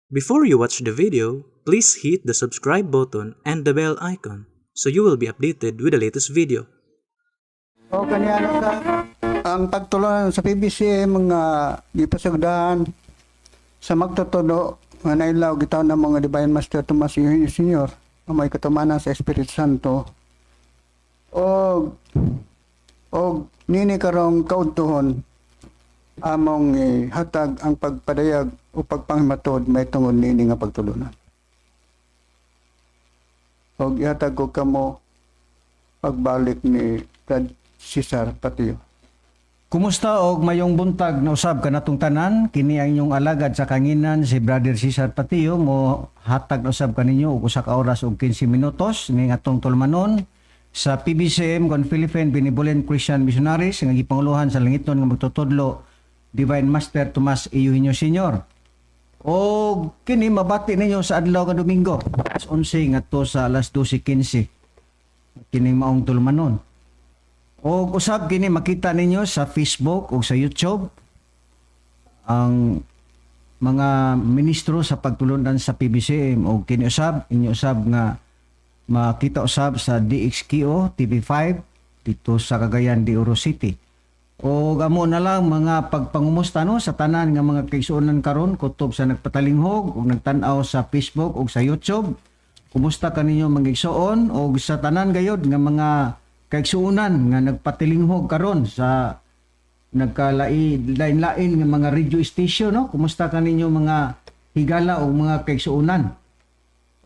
Before you watch the video, please hit the subscribe button and the bell icon so you will be updated with the latest video. O kaniya sa ang pagtulunan sa PBC mga gipasugdahan sa magtutudlo nga nailaw gitaw ng mga Divine Master Tomas Eugenio Senior nga may katumanan sa Espiritu Santo og nini karong kaudtuhon among hatag ang pagpadayag o pagpanghimatod may tungod nini nga pagtulunan. Og ihatag ko kamo pagbalik ni Brad Cesar Patio. Kumusta og mayong buntag na usab kanatong tanan? Kini ang inyong alagad sa kanginan, si Brother Cesar Patio, mo hatag na usab kaninyo og usa ka oras og 15 minutos ning atong tulumanon sa PBCM kon Philippine Benevolent Christian Missionaries nga gipanguluhan sa langitnon nga magtutudlo, Divine Master Tomas Eugenio Senior. Og kini mabati ninyo sa adlaw nga Domingo, alas 11 ngadto sa alas 12:15 kining maong tulumanon. O usab kini makita ninyo sa Facebook o sa YouTube ang mga ministro sa pagtulunan sa PBCM, o kini usab inyo usab nga makita usab sa DXKO TV5 dito sa Cagayan de Oro City. O amo na lang mga pagpangumusta, no, sa tanan nga mga kaigsuonan karon kutob sa nagpatalinghog ug nagtan-aw sa Facebook ug sa YouTube. Kumusta kaninyo, mga igsoon, og sa tanan gayod nga mga kaigsuonan nga nagpatilinghog karon sa nagkalai lain-lain nga mga radio station, no? Kumusta kaninyo, mga higala o mga kaigsuonan?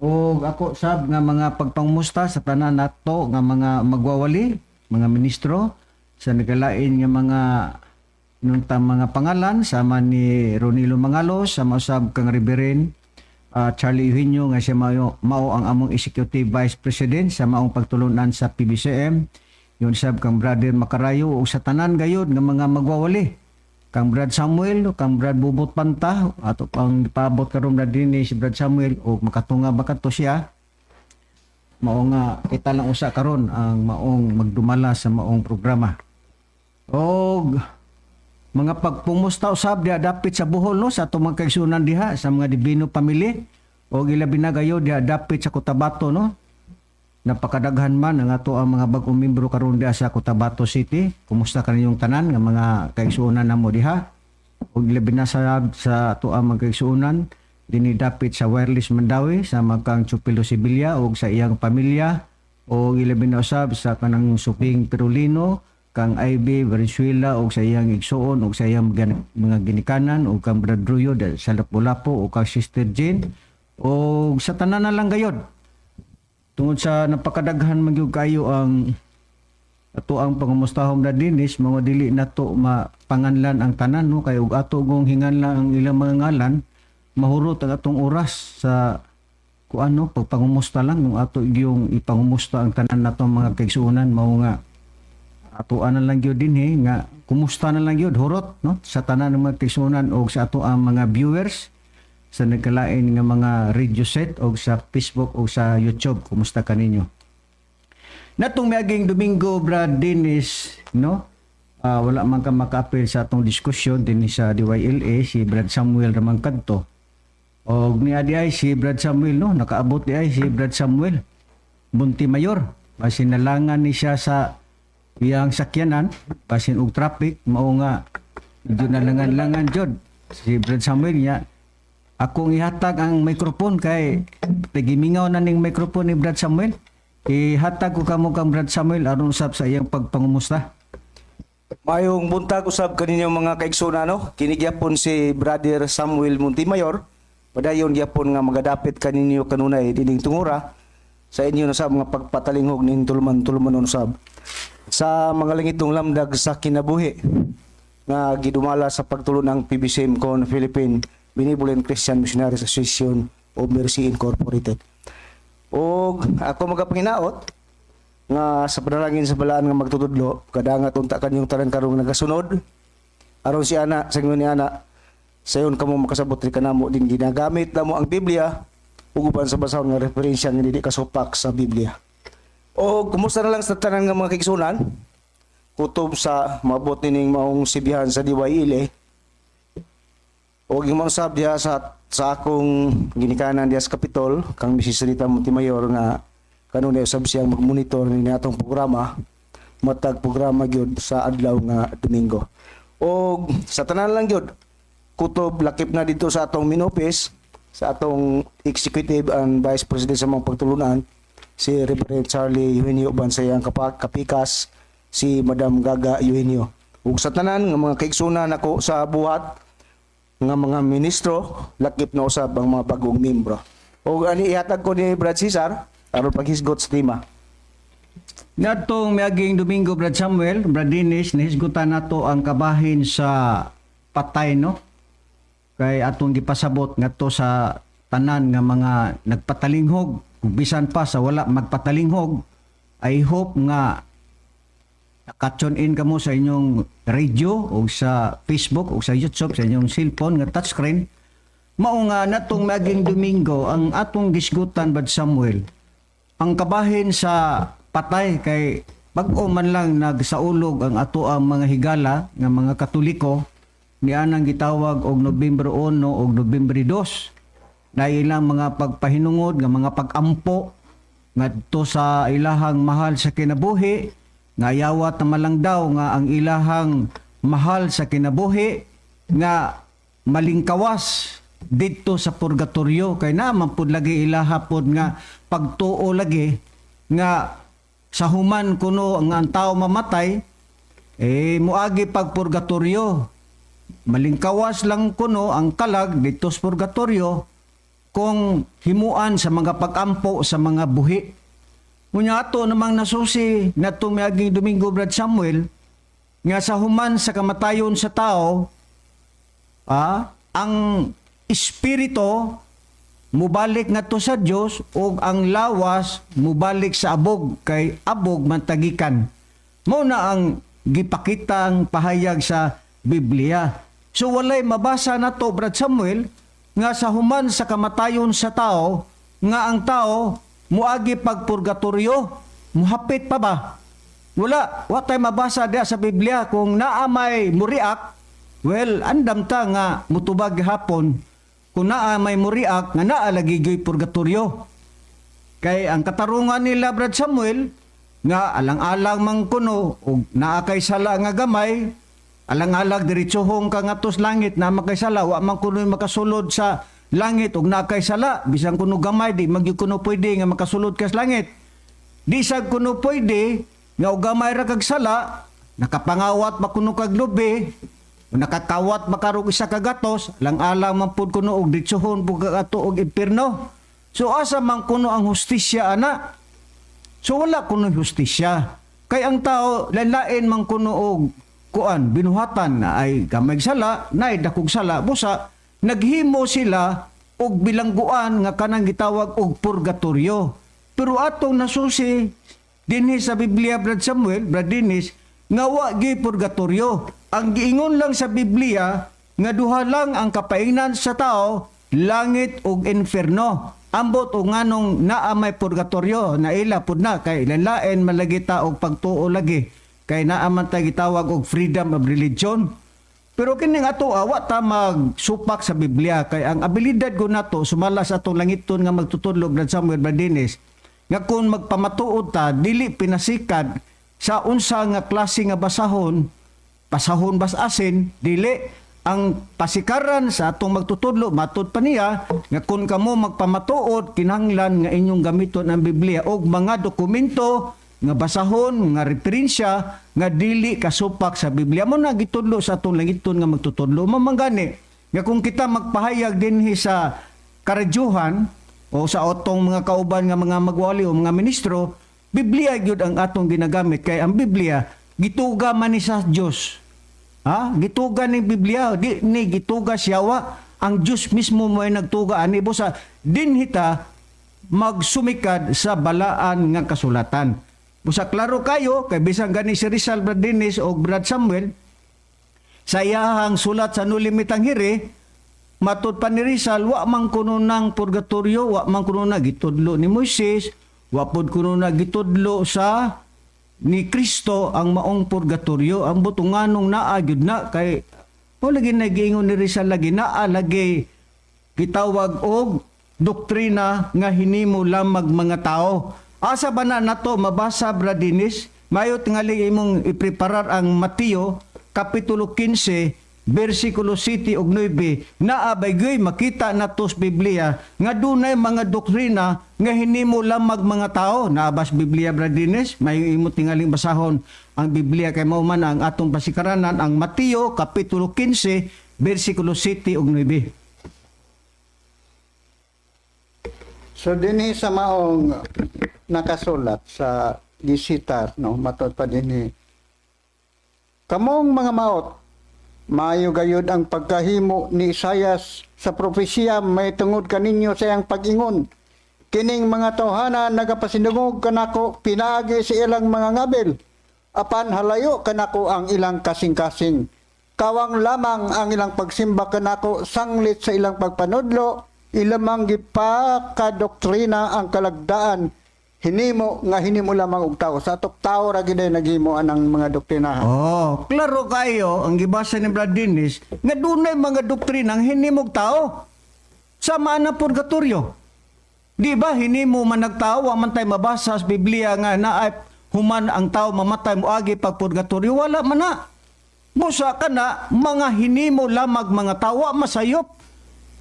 Og ako sab nga mga pagpangumusta sa tanan nato nga mga magwawali, mga ministro sa nagkalain nga mga nunta mga pangalan, sama ni Ronilo Mangalos, sama usab kang Reverend Charlie Eugenio nga siya mao ang among Executive Vice President sa maong pagtulunan sa PBCM. Yun sab kang Brother Makarayo ug sa tanan gayod nga mga magwawali. Kang Brad Samuel, kang Brad Bubot Panta, ato pang paabot karon, Brad, dinhi si Brad Samuel ug makatunga ba kadto siya. Mao nga kita lang usa karon ang maong magdumala sa maong programa. Og mga pagpumusta usab diha dapit sa Bohol, no, sa atong mga kaigsuonan diha sa mga Divino Family o ilabi na gayo diha dapit sa Cotabato, no. Napakadaghan man ang ato ang mga bag-ong membro karon diha sa Cotabato City. Kumusta kaninyong tanan nga mga kaigsuonan namo diha? Ug ilabi na sa ato ang mga kaigsuonan dinhi dapit sa Wireless Mandaue, sa kang Chupilo Sevilla ug sa iyang pamilya, o ilabi na usab sa kanang Suping Perulino, kang IB Venezuela ug sa iyang igsuon ug sa iyang mga ginikanan, ug kang Brad Ruyo sa Lapu-Lapu ug kang Sister Jane ug sa tanan na lang gayod, tungod sa napakadaghan man gyud kayo ang ato ang pangamustahon na dinis, mga dili nato mapanganlan ang tanan, no, kay ug ato gong hinganlan ang ilang mga ngalan, mahurot ang atong oras sa kuan, no, pagpangumusta lang. Kung ato yung ipangumusta ang tanan natong mga kaigsuonan, mao nga atoan na lang gyud dinhi nga kumusta na lang gyud hurot, no, sa tanan ng mga kaigsuonan og sa ato ang mga viewers sa nagkalain nga mga radio set og sa Facebook o sa YouTube. Kumusta kaninyo? Natong miaging Domingo, Brad Dennis, no? Wala man ka makaapil sa atong diskusyon dinhi sa DYLA, si Brad Samuel ramang kadto. Og niya di ay si Brad Samuel, no, nakaabot di ay si Brad Samuel Bunti Mayor. Basin nalangan ni siya sa iyang sakyanan, basin og traffic, mao nga medyo nalangan-langan jud si Brad Samuel niya. Akong ihatag ang microphone kay tigimingaw na ning microphone ni Brad Samuel. Ihatag ko kamo kang Brad Samuel aron usab sa iyang pagpangumusta. Mayong buntag usab kaninyo, mga kaigsoona, no. Kini gyapon si Brother Samuel Montemayor. Padayon gyapon nga magadapit kaninyo kanunay dining tungura sa inyo na sa mga pagpatalinghog ning tuluman-tulumanon usab sa mga langitong lamdag sa kinabuhi nga gidumala sa pagtulon ng PBCM kon Philippine Benevolent Christian Missionaries Association of Mercy Incorporated. Og ako magapanginaot nga sa panalangin sa balaan nga magtutudlo, kadangat unta kanyong tanan karong nagasunod aron si ana sa ingon ni ana sayon kamo makasabot ri kanamo din ginagamit namo ang Biblia ug uban sa basahon nga referensya nga dili kasupak sa Biblia. O kumusta na lang sa tanan nga mga kaigsunan kutob sa mabot nining maong sibihan sa DYLA o yung mga sab diha sa Sa akong ginikanan diya sa Kapitol, kang Mrs. Rita Montemayor, nga kanunay usab siyang magmonitor ni atong programa, matag programa gyud sa adlaw nga Domingo. Og sa tanan lang gyud kutob, lakip na dito sa atong main office, sa atong executive and vice president sa mga pagtulunan, si Reverend Charlie Eugenio Bansayang Kapikas, si Madam Gaga Eugenio. Ug sa tanan nga mga kaigsunan nako sa buhat nga mga ministro, lakip na usab ang mga bagong membro. Og ani ihatag ko ni Brad Cesar aron paghisgot sa tema. Ngadtong miaging Domingo, Brad Samuel, Brad Dennis, nahisgutan nato ang kabahin sa patay, no? Kay atong gipasabot ngadto sa tanan nga mga nagpatalinghog, kung bisan pa sa wala magpatalinghog, I hope nga naka-tune in kamo sa inyong radio o sa Facebook o sa YouTube sa inyong cellphone nga touchscreen. Mao nga natong maging Domingo, ang atong gisgutan, Brad Samuel, ang kabahin sa patay, kay bag-o man lang nagsaulog ang ato ang mga higala nga mga Katoliko nianang gitawag og Nobyembre 1 og Nobyembre 2 na ilang mga pagpahinungod nga mga pagampo ngadto sa ilahang mahal sa kinabuhi, nga yawat na malang daw nga ang ilahang mahal sa kinabuhi nga malingkawas didto sa purgatorio, kay naman pud lagi ilaha pod nga pagtuo lagi nga sa human kuno ang tao mamatay eh muagi pag purgatorio, malingkawas lang kuno ang kalag didto sa purgatorio kung himuan sa mga pagampo sa mga buhi. Unya ato namang nasusi natong miaging Domingo, Brad Samuel, nga sa human sa kamatayon sa tao, ang espiritu mubalik ngadto sa Dios ug ang lawas mubalik sa abog, kay abog man tagikan. Mao na ang gipakitang pahayag sa Biblia. So walay mabasa nato, Brad Samuel, nga sa human sa kamatayon sa tao nga ang tao muagi pag purgatorio, muhapit pa ba? Wala, wa tay mabasa diya sa Biblia. Kung naa may muriak, well, andam ta nga mutubag gihapon kung naa may muriak nga naa lagi gyoy purgatorio. Kay ang katarungan nila, Brad Samuel, nga alang-alang man kuno og naa kay sala nga gamay, alang-alang diretsohong ka ngadto sa langit na makay sala, wa man kuno makasulod sa langit og naa kay sala, bisan kuno gamay, di magyud kuno pwede nga makasulod ka sa langit. Di sad kuno pwede nga og gamay ra kag sala, nakapangawat ba kuno kag lubi, o nakakawat ba karog isa ka gatos, alang-alang man pud kuno og diretsohon pud ka ato og impierno. So asa man kuno ang hustisya ana? So wala kuno hustisya. Kay ang tao lain man kuno og kuan binuhatan na ay gamay sala, naay dakog sala, busa naghimo sila og bilangguan nga kanang gitawag og purgatorio. Pero atong nasusi dinhi sa Biblia, Brad Samuel, Brad Dennis, nga wa gyud purgatorio. Ang giingon lang sa Biblia nga duha lang ang kapaingnan sa tao, langit ug inferno. Ambot og nganong naa may purgatorio, naila pud na kay lain malagi ta og pagtuo lagi kay naa man tay gitawag og freedom of religion. Pero kining ato wa ta magsupak sa Biblia, kay ang abilidad ko nato sumala sa atong langiton nga magtutudlo, Brad Samuel, Brad Dennis, nga kung magpamatuod ta dili pinasikad sa unsa nga klase nga basahon, pasahon bas asin, dili ang pasikaran sa atong magtutudlo. Matud pa niya nga kung kamo magpamatuod, kinahanglan nga inyong gamiton ang Biblia og mga dokumento nga basahon nga referensya nga dili kasupak sa Biblia. Mo na gitudlo sa atong langiton nga magtutudlo. Mamanggani nga kung kita magpahayag dinhi sa karadyohan o sa atong mga kauban nga mga magwali o mga ministro, Biblia gyud ang atong ginagamit, kay ang Biblia gituga man ni sa Dios. Ha? Gituga ni Biblia, di ni gituga siyawa. Ang Diyos mismo mo ay nagtuga ani, busa dinhi ta magsumikad sa balaan nga kasulatan. Busa klaro kayo kay bisan gani si Rizal, Brad Dennis o Brad Samuel, sa iyahang sulat sa Noli Me Tangere, matud pa ni Rizal, wa man kuno ng purgatorio, wa man kuno na gitudlo ni Moises, wa pod kuno na gitudlo sa ni Kristo ang maong purgatorio. Ang butunganong naa gyud na, kay o lagi nagiingon ni Rizal, lagi naa lagi. gitawag og doktrina nga hinimo lamang mga tao. Asa ba na nato mabasa, Brad Dennis? Mayo tingali imong ipreparar ang Mateo kapitulo 15 bersikulo 7 ug 9. Naa bay gyud makita nato sa Biblia nga dunay mga doktrina nga hinimo lamang mga tao? Naa ba sa Biblia, Brad Dennis? Mayo imo tingaling basahon ang Biblia kay mao man ang atong pasikaranan, ang Mateo kapitulo 15 bersikulo 7 ug 9. So dinhi sa maong nakasulat sa gisitar, no, matod pa dinhi: "Kamong mga maot, maayo gayud ang pagkahimo ni Isayas sa propesiya may tungod kaninyo sa iyang pag-ingon: Kining mga tawhana nagapasinungog kanako pinaagi sa ilang mga ngabil, apan halayo kanako ang ilang kasing-kasing. Kawang lamang ang ilang pagsimba kanako sanglit sa ilang pagpanudlo, ilamang gipakadoktrina ang kalagdaan hinimo nga hinimo lamang og tao." Sa atok tao ra gid ay naghimo anang mga doktrina. Oh, klaro kayo ang gibasa ni Brad Dennis nga dunay mga doktrina ang hinimog tao. Sama na purgatorio. Di ba hinimo man nagtao, wa man tay mabasa sa Biblia nga naay human ang tao mamatay moagi pag purgatorio, wala man na. Busa kana mga hinimo lamang mga tao, wa masayop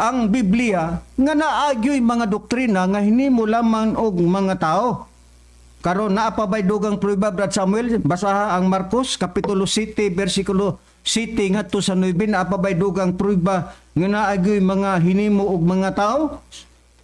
ang Biblia nga naagyoy mga doktrina nga hinimo lamang og mga tao. Karon, naa pa bay dugang prueba, Brad Samuel? Basaha ang Marcos kapitulo 7 bersikulo 7 ngadto sa 9. Naa pa bay dugang prueba nga naagyoy mga hinimo og mga tao?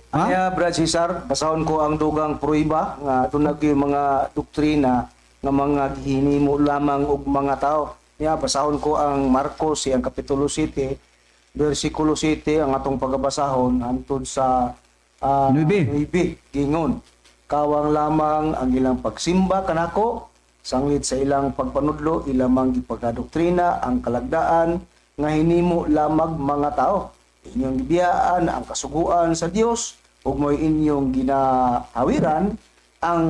Ha? Kaya, Brad Cesar, basahon ko ang dugang pruiba nga dunay yung mga doktrina nga mga gihinimo lamang og mga tao. Ya, basahon ko ang Marcos siyang kapitulo 7 bersikulo 7 ang atong pagabasahon hantod sa 9. 9. Gingon: "Kawang lamang ang ilang pagsimba kanako sanglit sa ilang pagpanudlo, ilamang gipagkadoktrina ang kalagdaan nga hinimo lamang mga tao. Inyong gibiyaan ang kasuguan sa Dios ug mo'y inyong ginahawiran ang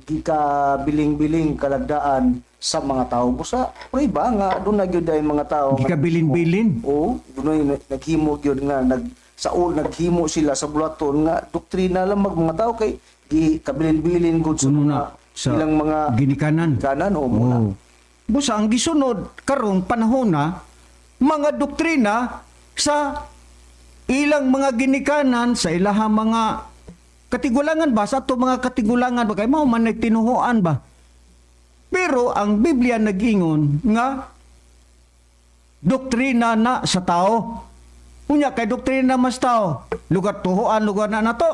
gikabiling-biling kalagdaan sa mga tao." Busa prueba nga doon na gyud ay mga tao nga Gikabilin-bilin. Oo, dunay naghimo gyud nga nag sa naghimo sila sa bulaton nga doktrina lamang mga tao kay gi kabilin-bilin gud sa Kuno mga na sa ilang mga ginikanan. kanan o muna. Oh. Busa ang gisunod karong panahon na mga doktrina sa ilang mga ginikanan, sa ilahang mga katigulangan ba, sa ato mga katigulangan ba, kay mao man nagtinuhoan ba. Pero ang Biblia nag-ingon nga doktrina na sa tao. Unya kay doktrina mas tao, lugar tuhoan lugar na nato.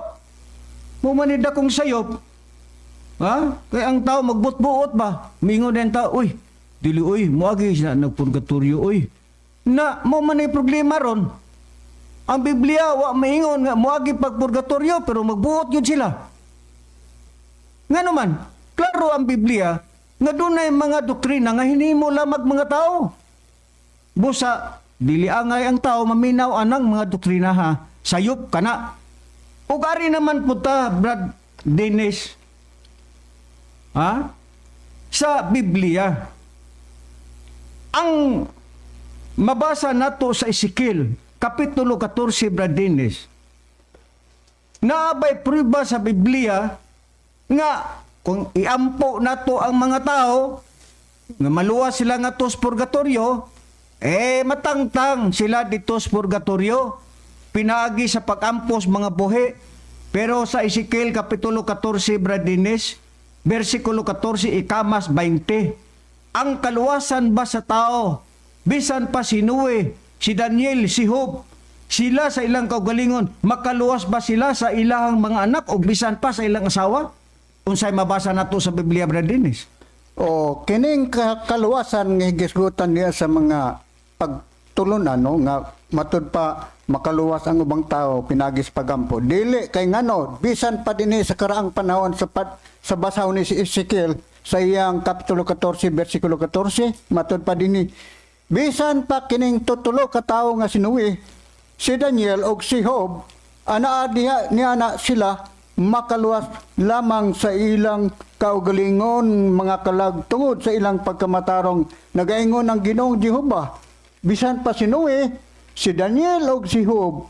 Mao man ni dakong sayop. Ha? Kaya ang tao magbut-buot ba? Mingon din tao, "Uy, dili uy, moagi na nagpurgatorio uy." Na mao man ay problema ron. Ang Biblia wa maingon nga moagi pagpurgatorio, pero magbuot yun sila. Nga naman, klaro ang Biblia nga dunay mga doktrina nga hinimo lamang mga tao. Busa dili angay ang tao maminaw anang mga doktrina ha. Sayop kana. Ug ari naman po ta, Brad Dennis. Ha? Sa Biblia, ang mabasa nato sa Ezekiel, Kapitulo 14, Brad Dennis. Naa bay prueba sa Biblia nga kung iampo nato ang mga tao nga maluwas sila nga sa purgatorio, eh matangtang sila dito sa purgatorio pinaagi sa pag-ampos mga buhi? Pero sa Ezekiel Kapitulo 14, Brad Dennis, versikulo 14 ikamas 20, ang kaluwasan ba sa tao, bisan pa si Noe, si Daniel, si Job, sila sa ilang kaugalingon, makaluwas ba sila sa ilang mga anak o bisan pa sa ilang asawa? Unsay mabasa nato sa Biblia, Brad Dennis? O kining kaluwasan nga gisgutan niya sa mga pagtulunan, no, nga matud pa makaluwas ang ubang tao pinagis pagampo, dili kay ngano bisan pa dinhi sa karaang panahon sa basaw ni si Ezekiel sa iyang kapitulo 14 bersikulo 14, matud pa dinhi, bisan pa kining tutulo ka tawo nga si Noe, si Daniel ug si Job, anaa diha niya na sila makaluwas lamang sa ilang kaugalingon mga kalag tungod sa ilang pagkamatarong, nagaingon ang Ginoong Jehova. Bisan pa si Noe, si Daniel ug si Job.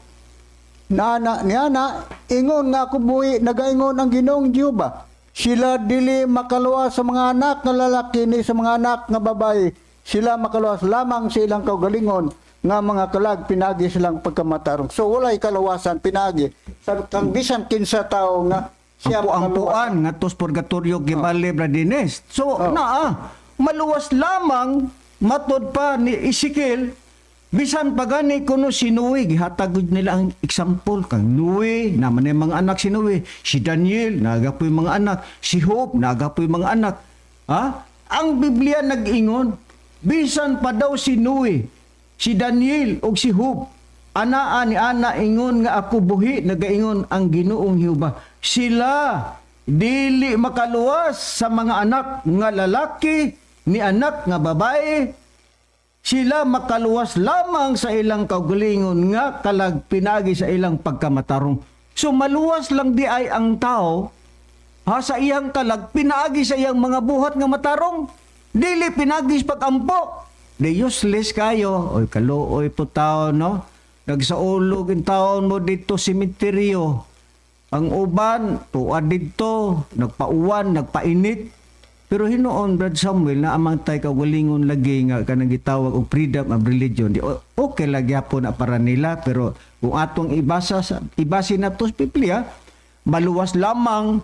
Nana niana ingon nga ako buhi, nagaingon ang Ginoong Jehova. Sila dili makaluwas sa mga anak nga lalaki ni sa mga anak nga babae. Sila makaluwas lamang sa ilang kaugalingon nga mga kalag pinagi silang pagkamatarong. So walay kaluwasan pinagi sa kang bisan kinsa tawo nga siya Ampo makaluwas. ampuan ngadto sa purgatorio gibali, Brad Dennis. So naa maluwas lamang matod pa ni Ezekiel, bisan pa gani kuno si Noe, gihatag gud nila ang example kang Noe naman ay mga anak si Noe, si Daniel nagapoy mga anak, si Job nagapoy mga anak. Ha, ang Biblia nag-ingon bisan pa daw si Noe, si Daniel ug si Job, anaa ni ana ingon nga ako buhi, nagaingon ang Ginoong Jehova, sila dili makaluwas sa mga anak nga lalaki ni anak nga babae. Sila makaluwas lamang sa ilang kaugalingon nga kalag pinagi sa ilang pagkamatarong. So maluwas lang di ay ang tao, ha, sa iyang kalag pinaagi sa iyang mga buhat nga matarong, dili pinagi sa pagampo. Di useless kayo. Oy, kaluoy po tao, no? Nagsaulog in taon mo dito simenteryo. Ang uban, tuad dito, nagpauwan, nagpainit. Pero hinuon, Brad Samuel, na amang tay kagalingon lagi nga kanang gitawag og freedom of religion. Di, okay lagi hapon na para nila, pero kung atong ibasa sa ibase na to sa Biblia, maluwas lamang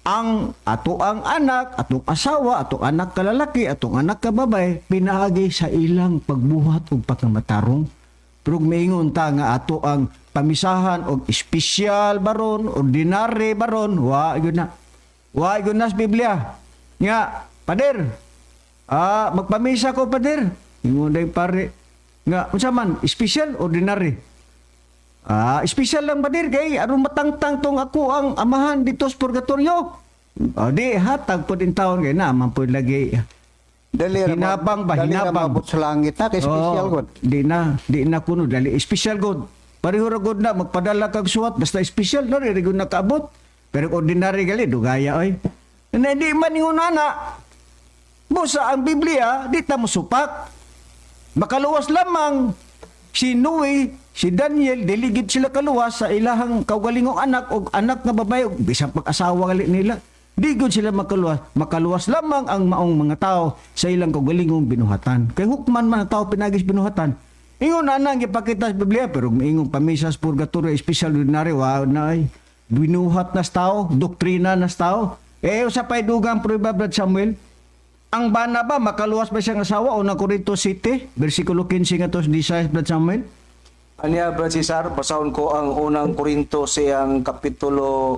ang ato ang anak, atong asawa, atong anak kalalaki, atong anak kababae, pinaagi sa ilang pagbuhat ug pagkamatarong. Pero kung maingon ta nga ato ang pamisahan og espesyal baron, ordinary baron, wa yun na. Wa yun na sa Biblia. Nga, pader, magpamisa ko, pader. Ingon day pare. Nga, unsa man, espesyal, ordinary? Espesyal lang, pader, kay aron matangtang tong ako ang amahan dito sa purgatorio. Di hatag po din taon kay na man po lagi. Dali ra Hinabang ba? Dali ra Hinabang. maabot sa langit na kay special Oo, god. di na kuno dali special god. Pareho ra god na magpadala kag suwat basta special na rin gud nakaabot. Pero kung ordinary gali dugaya oy. Na di man ingon ana. Busa ang Biblia di ta mosupak. Makaluwas lamang si Noe, si Daniel, dili gid sila kaluwas sa ilahang kaugalingong anak o anak nga babae o bisan pag-asawa gali nila. Di gud sila makaluwas. Makaluwas lamang ang maong mga tao sa ilang kaugalingong binuhatan. Kay hukman man ang tao pinagis binuhatan. Ingon na ang gipakita sa Biblia, pero ingong pamisas purgatorio special ordinary wa na ay binuhat na sa tao, doktrina na sa tao. Eh usa pa'y dugang prueba, Brad Samuel. Ang bana ba, makaluwas ba siyang asawa? Una Corinto City, versikulo 15 nga to 16, Brad Samuel. Anya, Brad Cesar, basahon ko ang Unang Korinto siyang kapitulo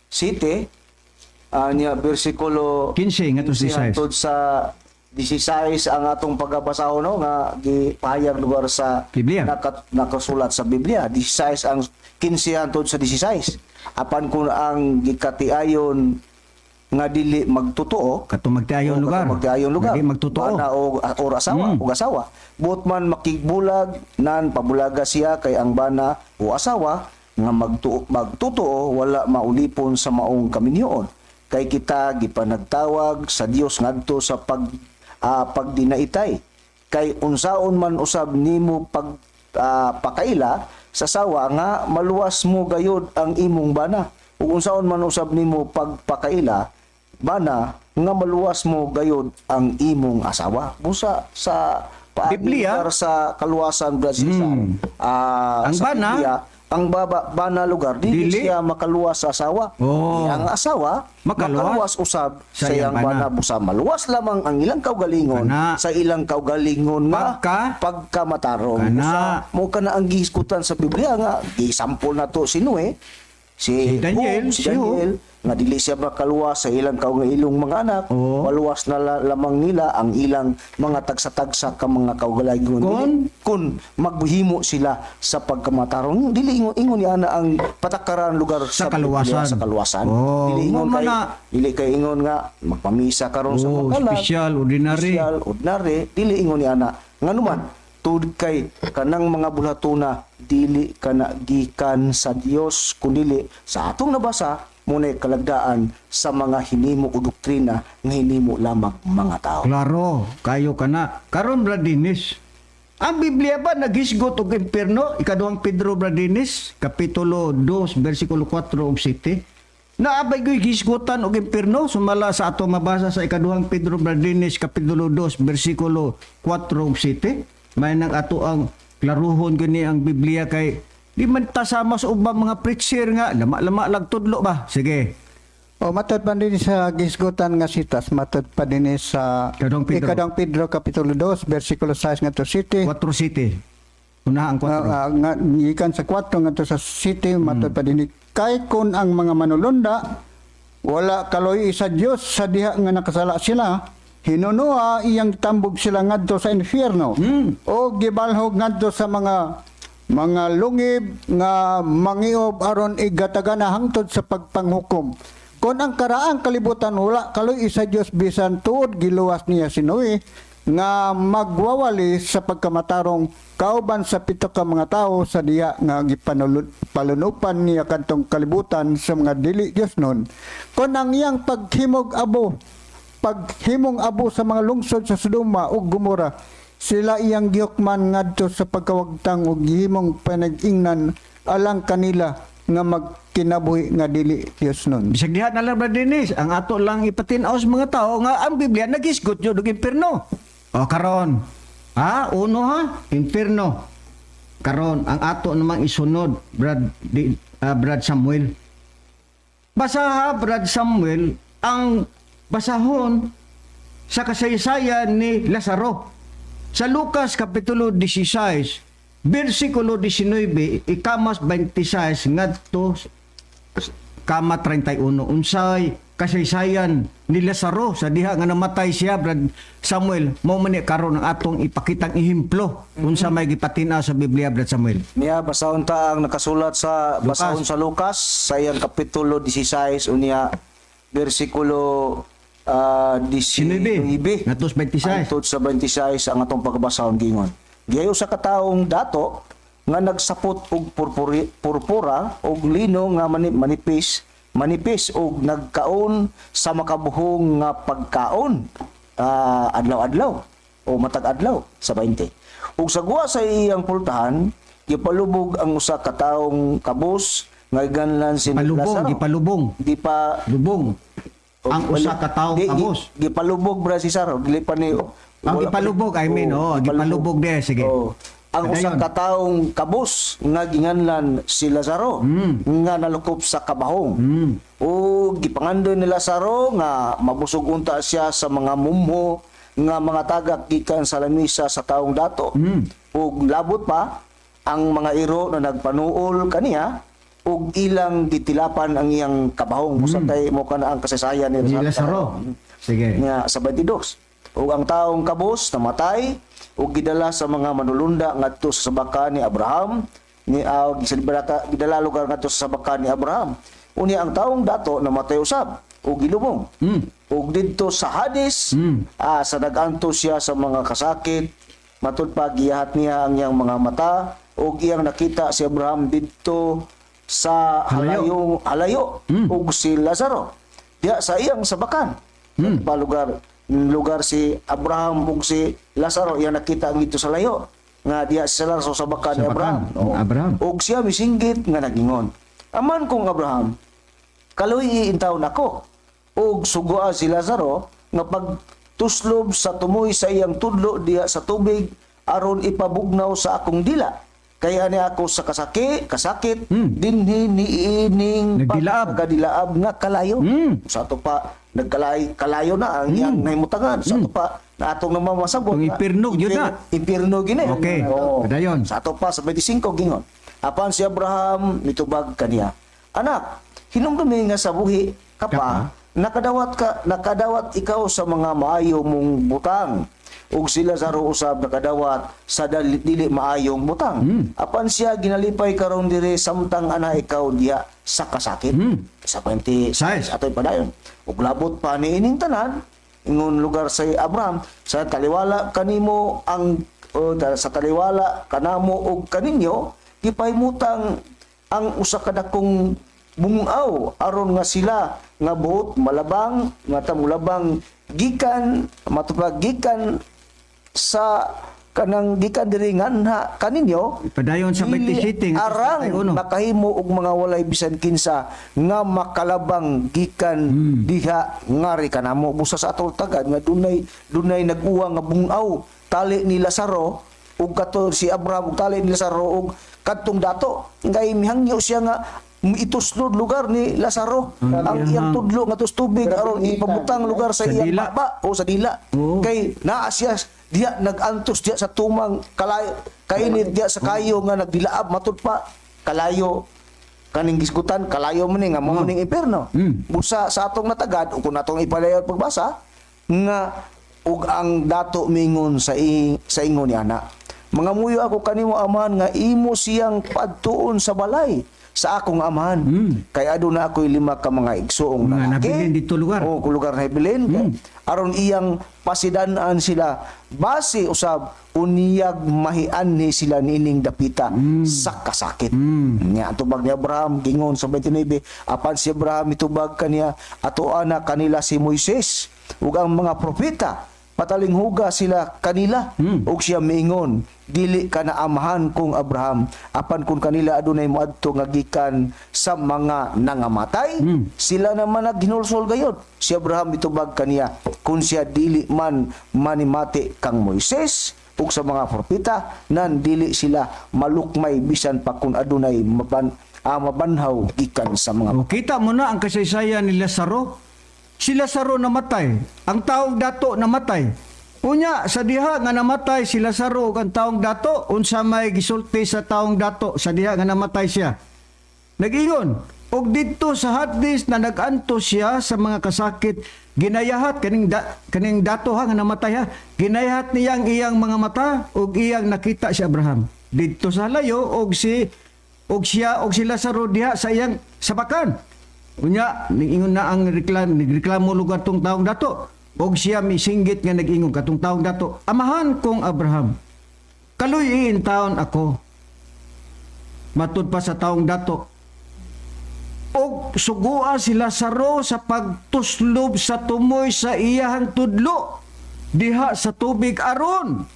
7, anya bersikulo 15 nga to 16. hangtod sa 16 ang atong pagabasahon, no, nga gipahayag lugar sa Biblia. Nakasulat sa Biblia. 16 ang 15 hangtod sa 16. Apan kung ang gikatiayon nga dili magtotoo, Katong magtiayon lugar. Katong magtiayon lugar. Dili magtotoo. Bana o or asawa, og asawa. Buot man makigbulag nan pabulaga siya kay ang bana o asawa nga magtotoo wala maulipon sa maong kaminyoon. Kay kita gipanagtawag sa Dios ngadto sa pagdinaitay. Kay unsaon man usab nimo pag pakaila sa sawa nga maluwas mo gayod ang imong bana. Ug unsaon man usab nimo pagpakaila bana nga maluwas mo gayod ang imong asawa. Busa sa paagi Biblia? lugar sa kaluwasan, Brad Cesar. Ang Sa bana? Biblia, ang bana lugar dili Dili? siya makaluwas sa asawa. Oh. Ang asawa Makaluwas? makaluwas usab Sa sa iyang iyang bana. bana. Busa maluwas lamang ang ilang kaugalingon Kana. sa ilang kaugalingon nga pagkamatarong. Kana. Busa mo kana ang gihisgutan sa Biblia nga gisampol na to si Noe, si, Si Daniel, Job, si si Job. Daniel nga dili siya makaluwas sa ilang kaugailong mga anak, Oo. maluwas na lamang nila ang ilang mga tagsa-tagsa ka mga kaugalingon. Kung? Dili, kung maghimo sila sa pagkamatarong, dili ingon ingon ni ana ang patakaran lugar Sa sa, Biblia, kaluwasan. sa kaluwasan. Oo. Dili ingon Mo kay man dili kay ingon nga magpamisa karon sa Oo, mga kalag, special, ordinary. Special, ordinary, dili ingon ni ana. Nganuman tud kay kanang mga bulhatuna dili kana gikan sa Dios kundili sa atong nabasa muna'y kalagdaan sa mga hinimo o doktrina nga hinimo lamang mga tao. Klaro, kayo ka na. Karon Brad Dennis, Ang Biblia ba naghisgot og impierno? Ikaduhang Pedro, Brad Dennis, kapitulo 2, versikulo 4 ug 7. Naa bay goy hisgutan og impierno sumala sa ato mabasa sa Ikaduhang Pedro, Brad Dennis, kapitulo 2, versikulo 4 ug 7. May nang ato ang klaruhon gani ang Biblia kay di man ta sama sa ubang mga preacher nga lama-lama lang tudlo ba. Sige. O matod pa din sa gisgutan nga sitas, matod pa din sa Ikaduhang Pedro. Ikaduhang Pedro kapitulo 2 versikulo 6 ngadto 7. 4 7. Una ang 4. Nga gikan sa 4 ngadto sa 7, matod pa din kay kon ang mga manulunda wala kaloy sa Dios sa diha nga nakasala sila, hinunoa iyang tambog sila ngadto sa impyerno o gibalhog ngadto sa mga lungib nga mangiob aron igatagana hangtod sa pagpanghukom. Kon ang karaang kalibutan wala kaloy sa Dios, bisan tuod giluwas niya si Noe nga magwawali sa pagkamatarong kauban sa 7 ka mga tawo sa diha nga gipalunupan niya kadtong kalibutan sa mga dili Dios nun. Kon ang iyang paghimong abo sa mga lungsod sa Sodoma ug Gomora, sila iyang gihukman ngadto sa pagkawagtang ug gihimong panag-ingnan alang kanila nga magkinabuhi nga dili Dios nun. Bisag diha na lang, Brad Dennis, ang ato lang ipatin-aw sa mga tao nga ang Biblia nagisgot yun og impierno. O karon, ha, uno ha, impierno. Karon ang ato namang isunod, Brad Samuel. Basaha, Brad Samuel, ang basahon sa kasaysayan ni Lazaro. Sa Lucas Kapitulo 16, versikulo 19, ikamas 26 ngadto kama 31, unsay kasaysayan ni Lazaro sa diha nga namatay siya, Brad Samuel? Mao man ni karon ang atong ipakitang ehemplo unsa may gipatin-aw sa Biblia, Brad Samuel. Niya basahon ta ang nakasulat sa Lucas. basahon sa Lucas sa iyang kapitulo 16 unya bersikulo 19 19 ngadto sa 26. Antod sa 26 ang atong pagbasahon gingon. Gihayo sa kataong dato nga nagsapot og purpura og lino nga manipis manipis og nagkaon sa makabuhong nga pagkaon adlaw-adlaw o matag adlaw sa 20. Ug sa guwa sa iyang pultahan gipalubog ang usa ka taong kabus nga giganlan si Palubong, Lazaro. gipalubong. Gipa Lubong ang usa ka taong kabus. Gipalubog bra si Sar, dili pa ni Ang wala pa ni- gipalubog, I mean, Oo, oh, gipalubog de, sige. Oo. Ang usa Padayon. ka taong kabus nga ginganlan si Lazaro nga nalukop sa kabahong. O gipangandoy ni Lazaro nga mabusog unta siya sa mga mumho nga mga tagak gikan sa lamisa sa taong dato. Ug labot pa ang mga iro na nagpanuol kaniya ug ilang gitilapan ang iyang kabahong. Busa kay mo kana ang kasaysayan ni Ni Lazaro. Sige. Nga sa 22. Ug ang taong kabus namatay ug gidala sa mga manulunda ngadto sa sabakan ni Abraham ni gidala lugar ngadto sa sabakan ni Abraham. Unya ang taong dato namatay usab ug gilubong. Ug didto sa Hades sa nag-antos siya sa mga kasakit, matud pa giyahat niya ang iyang mga mata ug iyang nakita si Abraham didto sa Halayo. halayo halayo ug si Lazaro diya sa iyang sabakan. Pa lugar lugar si Abraham ug si Lazaro iyang nakita ang dito sa layo nga diya si Lazaro sa sabakan ni Sabakan, Abraham. ni Abraham. Ug siya misinggit nga nagingon, "Aman kong Abraham, kaloy intawon ako ug sugoa si Lazaro nga pagtuslob sa tumoy sa iyang tudlo diha sa tubig aron ipabugnaw sa akong dila. Kay ani ako sa kasakit dinhi niining Nagdilaab. pagkadilaab nga kalayo." Sa ato pa nagkalay kalayo na ang iyang nahimutangan. Sa ato pa na atong namamasabot. Kung impirno, yun na. Impirno gini. Okay. Oo. Padayon. Sa ato pa sa 25 gingon. Apan si Abraham mitubag kaniya. "Anak, hinumdumi nga sa buhi ka pa, Ka pa. nakadawat ikaw sa mga maayo mong butang. Ug si Lazaro usab nakadawat sa dili maayong butang. Apan siya ginalipay karon diri samtang ana ikaw diha sa kasakit." Sa 26 Size. atoy padayon. Ug labot pa niining tanan, ingon lugar sa Abraham, sa taliwala kanimo ang o, sa taliwala kanamo og kaninyo gipahimutang ang usa ka dakong bungaw aron nga sila nga buot malabang nga tamulabang gikan matupag gikan sa Kanang gikan diri nganha kaninyo. Padayon sa Dili 27 ngadto sa arang 31. makahimo og mga walay bisan kinsa nga makalabang gikan diha ngari kanamo. Busa sa atong tagad nga dunay dunay nag-uwa nga bungaw tali ni Lazaro ug kato si Abraham ug tali ni Lazaro ug kadtong dato ngay mihangyo siya nga ituslod lugar ni Lazaro ang iyang tudlo nga tubig aron ipabutang lugar sa Sa iyang dila. baba o sa dila. Kay naa siya diya nagantos diya sa tumang kalayo, kainit diya sa kayo nga nagdilaab matud pa kalayo kaning gisgutan, kalayo man ni nga mao ning impierno. Busa sa atong natagad ug kung atong ipalayo pagbasa nga ug ang dato mingon sa ingon ni ana, "Mga muyo ako kanimo, amahan, nga imo siyang padtuon sa balay sa akong amahan kay aduna ako'y lima ka mga igsuong Mga lalaki." nabilin dito lugar. Oo, kung lugar na ibilin. Aron iyang pasidan-an sila base usab unyag mahianhi sila niining dapita sa kasakit. Nya tubag ni Abraham gingon sa 29, apan si Abraham mitubag kaniya, "Ato ana kanila si Moises ug ang mga propeta, patalinghuga sila kanila." Ug siya miingon, "Dili ka na, amahan kong Abraham, apan kung kanila adunay moadto nga gikan sa mga nangamatay, sila naman naghinulsol gayod." Si Abraham mitubag kaniya, "Kung siya dili man manimati kang Moises ug sa mga propeta, nan dili sila malukmay bisan pa kung adunay mabanhaw gikan sa mga" O, kita mo na ang kasaysayan ni Lazaro. Si Lazaro namatay. Ang taong dato namatay. Unya, sa diha nga namatay si Lazaro ug ang taong dato, unsa may gisulti sa taong dato sa diha nga namatay siya? Nag-ingon, og didto sa Hades na nag-antos siya sa mga kasakit, ginayahat kaning dato ha nga namatay ha, ginayahat niya ang iyang mga mata ug iyang nakita si Abraham didto sa layo ug siya ug si Lazaro diha sa iyang sabakan. Unya, niingon na ang nagreklamo lugar tong taong dato. Og siya misinggit nga nag-ingon katong taong dato, "Amahan kong Abraham, kaluy taon ako." Matud pa sa taong dato, og sugua si Lazaro sa pagtuslob sa tumoy sa iyahang tudlo diha sa tubig aron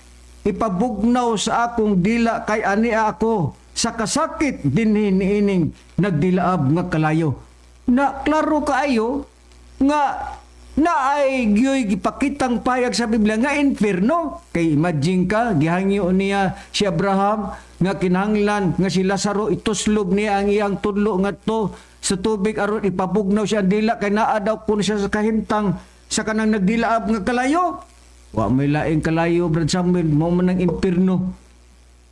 ipabugnaw sa akong dila kay ania ako sa kasakit dinhi niining nagdilaab nga kalayo. Na klaro kaayo nga na ay gyoy gipakitang payag sa Biblia nga impierno. Kay imagine ka, gihangyo niya si Abraham nga kinahanglan nga si Lazaro ituslob niya ang iyang tudlo ngadto sa tubig aron ipabugnaw siya ang dila kay naa daw kun siya sa kahimtang sa kanang nagdilaab nga kalayo. Wa may laing kalayo, Brad Samuel, mao man ang impierno.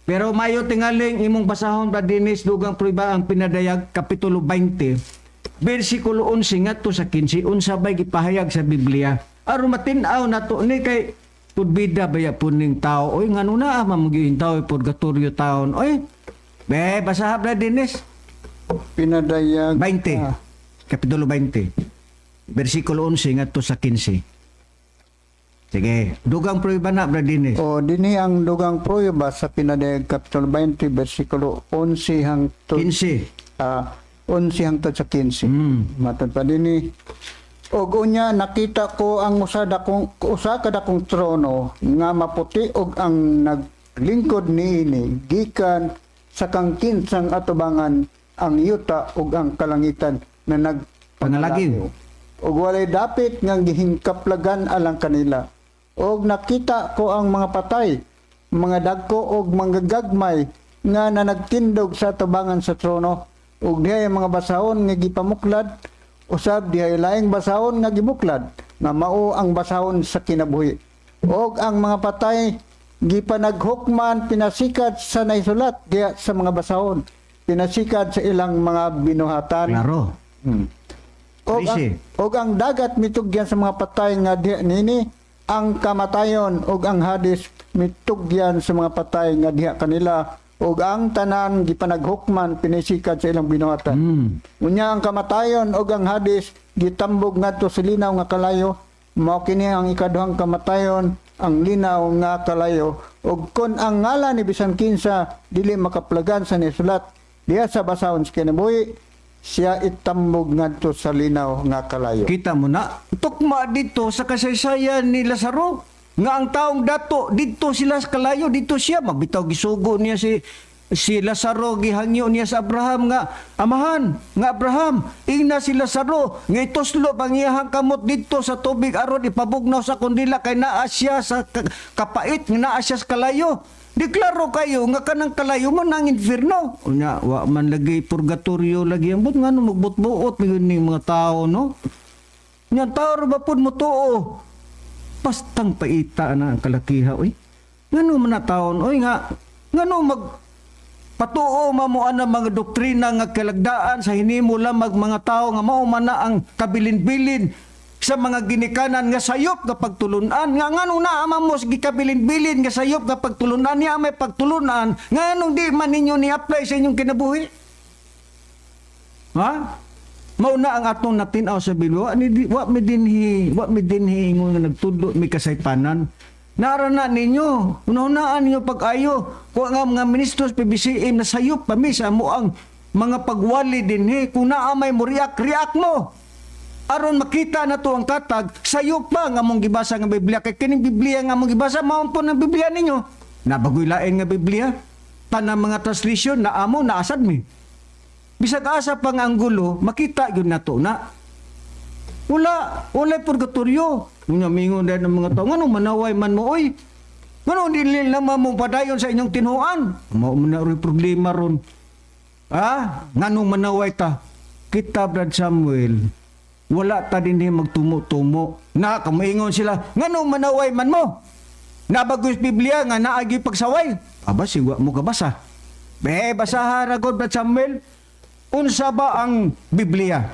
Pero mayo tingaling imong basahon, Brad Dennis, dugang prueba ang Pinadayag kapitulo 20 bersikulo 11 ngadto sa 15, unsa bay gipahayag sa Biblia aron matin-aw nato ni kay pudbida baya pud ning tao oy, ngano na mamugin tao purgatorio taon oy. Be, basaha, Brad Dennis. Pinadayag. 20. Ah, Kapitulo 20 bersikulo 11 ngadto sa 15. Sige, dugang prueba na, Brad Dennis. O dinhi ang dugang prueba sa Pinadayag Kapitulo 20 bersikulo 11 hangtod 15. 11 hangtod sa 15. Matod pa dinhi. Og unya nakita ko ang usa ka dakong trono nga maputi og ang naglingkod niini gikan sa kang kinsang atubangan ang yuta ug ang kalangitan na nag Pangalagin. Ug walay dapit nga gihingkaplagan alang kanila. Og nakita ko ang mga patay, mga dagko og mga gagmay nga nanagtindog sa atubangan sa trono. Ug dihay ang mga basahon nga gipamuklad, usab dihay laing basahon nga gibuklad, nga mao ang basahon sa kinabuhi. Og ang mga patay gipanaghukman pinasikat sa naisulat diha sa mga basahon, pinasikat sa ilang mga binuhatan. Klaro. Og ang, Trece. og ang dagat mitugyan sa mga patay nga diha nini, ang kamatayon ug ang Hades mitugyan sa mga patay nga diha kanila, ug ang tanan gipanaghukman pinisikat sa ilang binuhatan. Unya ang kamatayon ug ang Hades gitambog ngadto sa linaw nga kalayo. Mao kini ang ikaduhang kamatayon, ang linaw nga kalayo. Ug kon ang ngalan ni bisan kinsa dili makaplagan sa nisulat diha sa basahon sa kinabuhi, siya itambog ngadto sa linaw nga kalayo. Kita mo na, tukma dito sa kasaysayan ni Lazaro. Nga ang taong dato didto sila sa kalayo, didto siya magbitaw, gisugo niya si si Lazaro, gihangyo niya sa Abraham nga amahan nga Abraham, ingna si Lazaro nga ituslo pangiyahang kamot didto sa tubig aron ipabugnaw sa kundila kay naa siya sa kapait, nga naa siya sa kalayo. Deklaro kayo nga kanang kalayo mo nang inferno. Unya wa man lagi purgatorio lagi ang but ngano magbutbuot mi ning mga tao, no? Nya tao ra ba pud mo tuo? Bastang paita na ang kalakiha, oy. Ngano man na taon, oy, nga ngano mag patuo mamuan ang mga doktrina nga kalagdaan sa hinimo lamang mga tao nga mao man na ang kabilin-bilin sa mga ginikanan nga sayop nga pagtulunan, nga nganong naa mo sa gikabilin-bilin nga sayop nga pagtulunan niya, may pagtulunan nga anong di man ninyo ni-apply sa inyong kinabuhi, ha? Mao na ang atong natin-aw sa Biblia. Wa ni wa mi dinhi, wa mi dinhi ingon nga nagtudlo mi kasaypanan. Nara na ninyo, unahunaan ninyo pag-ayo. Kuha nga mga ministros PBCM na sayop pa mi sa amo ang mga pagwali dinhi. Kung naa may mo react, react mo. Aron makita na to ang katag, sayop pa nga among gibasa nga Biblia. Kay kining Biblia nga among gibasa, mao po ng Biblia ninyo. Nabagoy lain nga Biblia. Tanang mga translation na amo naasad mi. Bisag asa pang anggulo, makita yun na to na. Wala, wala purgatorio. Unya mingon din ng mga tao, ngano manaway man mo, oy? Ngano dili lang mo padayon sa inyong tinuan? Mao man na ro'y problema ron. Ah, nganong manaway ta? Kita, Brad Samuel, wala ta din magtumo-tumo. Na, kamuingon sila, nganong manaway man mo? Nabagoy sa Biblia nga naagi pagsaway. Aba, sigwa mo ka basa. Be, basahan na God, Brad Samuel. Unsa ba ang Biblia?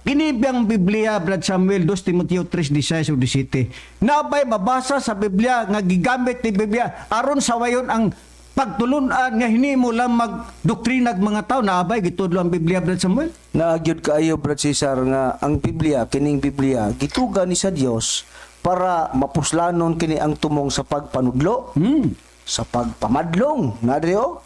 Kini ang Biblia, Brad Samuel, 2 Timoteo 3:16 ug 17. Nabay mabasa sa Biblia nga gigamit ni Biblia aron sawayon ang pagtulunan nga hinimo lang magdoktrinag mga tao? Naabay gitudlo ang Biblia, Brad Samuel? Naagyod kaayo, Brad Cesar, nga ang Biblia, kining Biblia gituga ni sa Dios para mapuslanon kini ang tumong sa pagpanudlo, sa pagpamadlong na oh.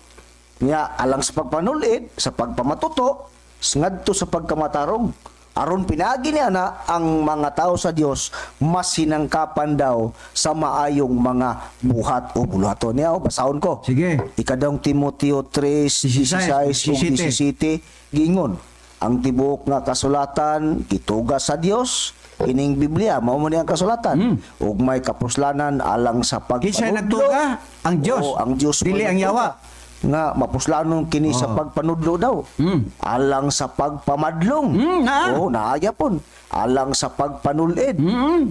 Nya alang sa pagpanulid, sa pagpamatuto, ngadto sa pagkamatarong, aron pinaagi niya na ang mga tao sa Dios masinangkapan daw sa maayong mga buhat o buluhaton niya, oh. Basahon ko. Sige. Ikadawang Timoteo 3:16 ug 17, giingon ang tibuok nga kasulatan gituga sa Dios. Kining Biblia mao man ni ang kasulatan ug may kapuslanan alang sa pagpanudlo. Kinsay nagtuga? Ang Dios. Oo, ang Dios Dili mo'y ang nagtuga. yawa. Nga mapuslanon kini sa pagpanudlo daw. Alang sa pagpamadlong. Naa. Oo, naaya pon. Alang sa pagpanulid.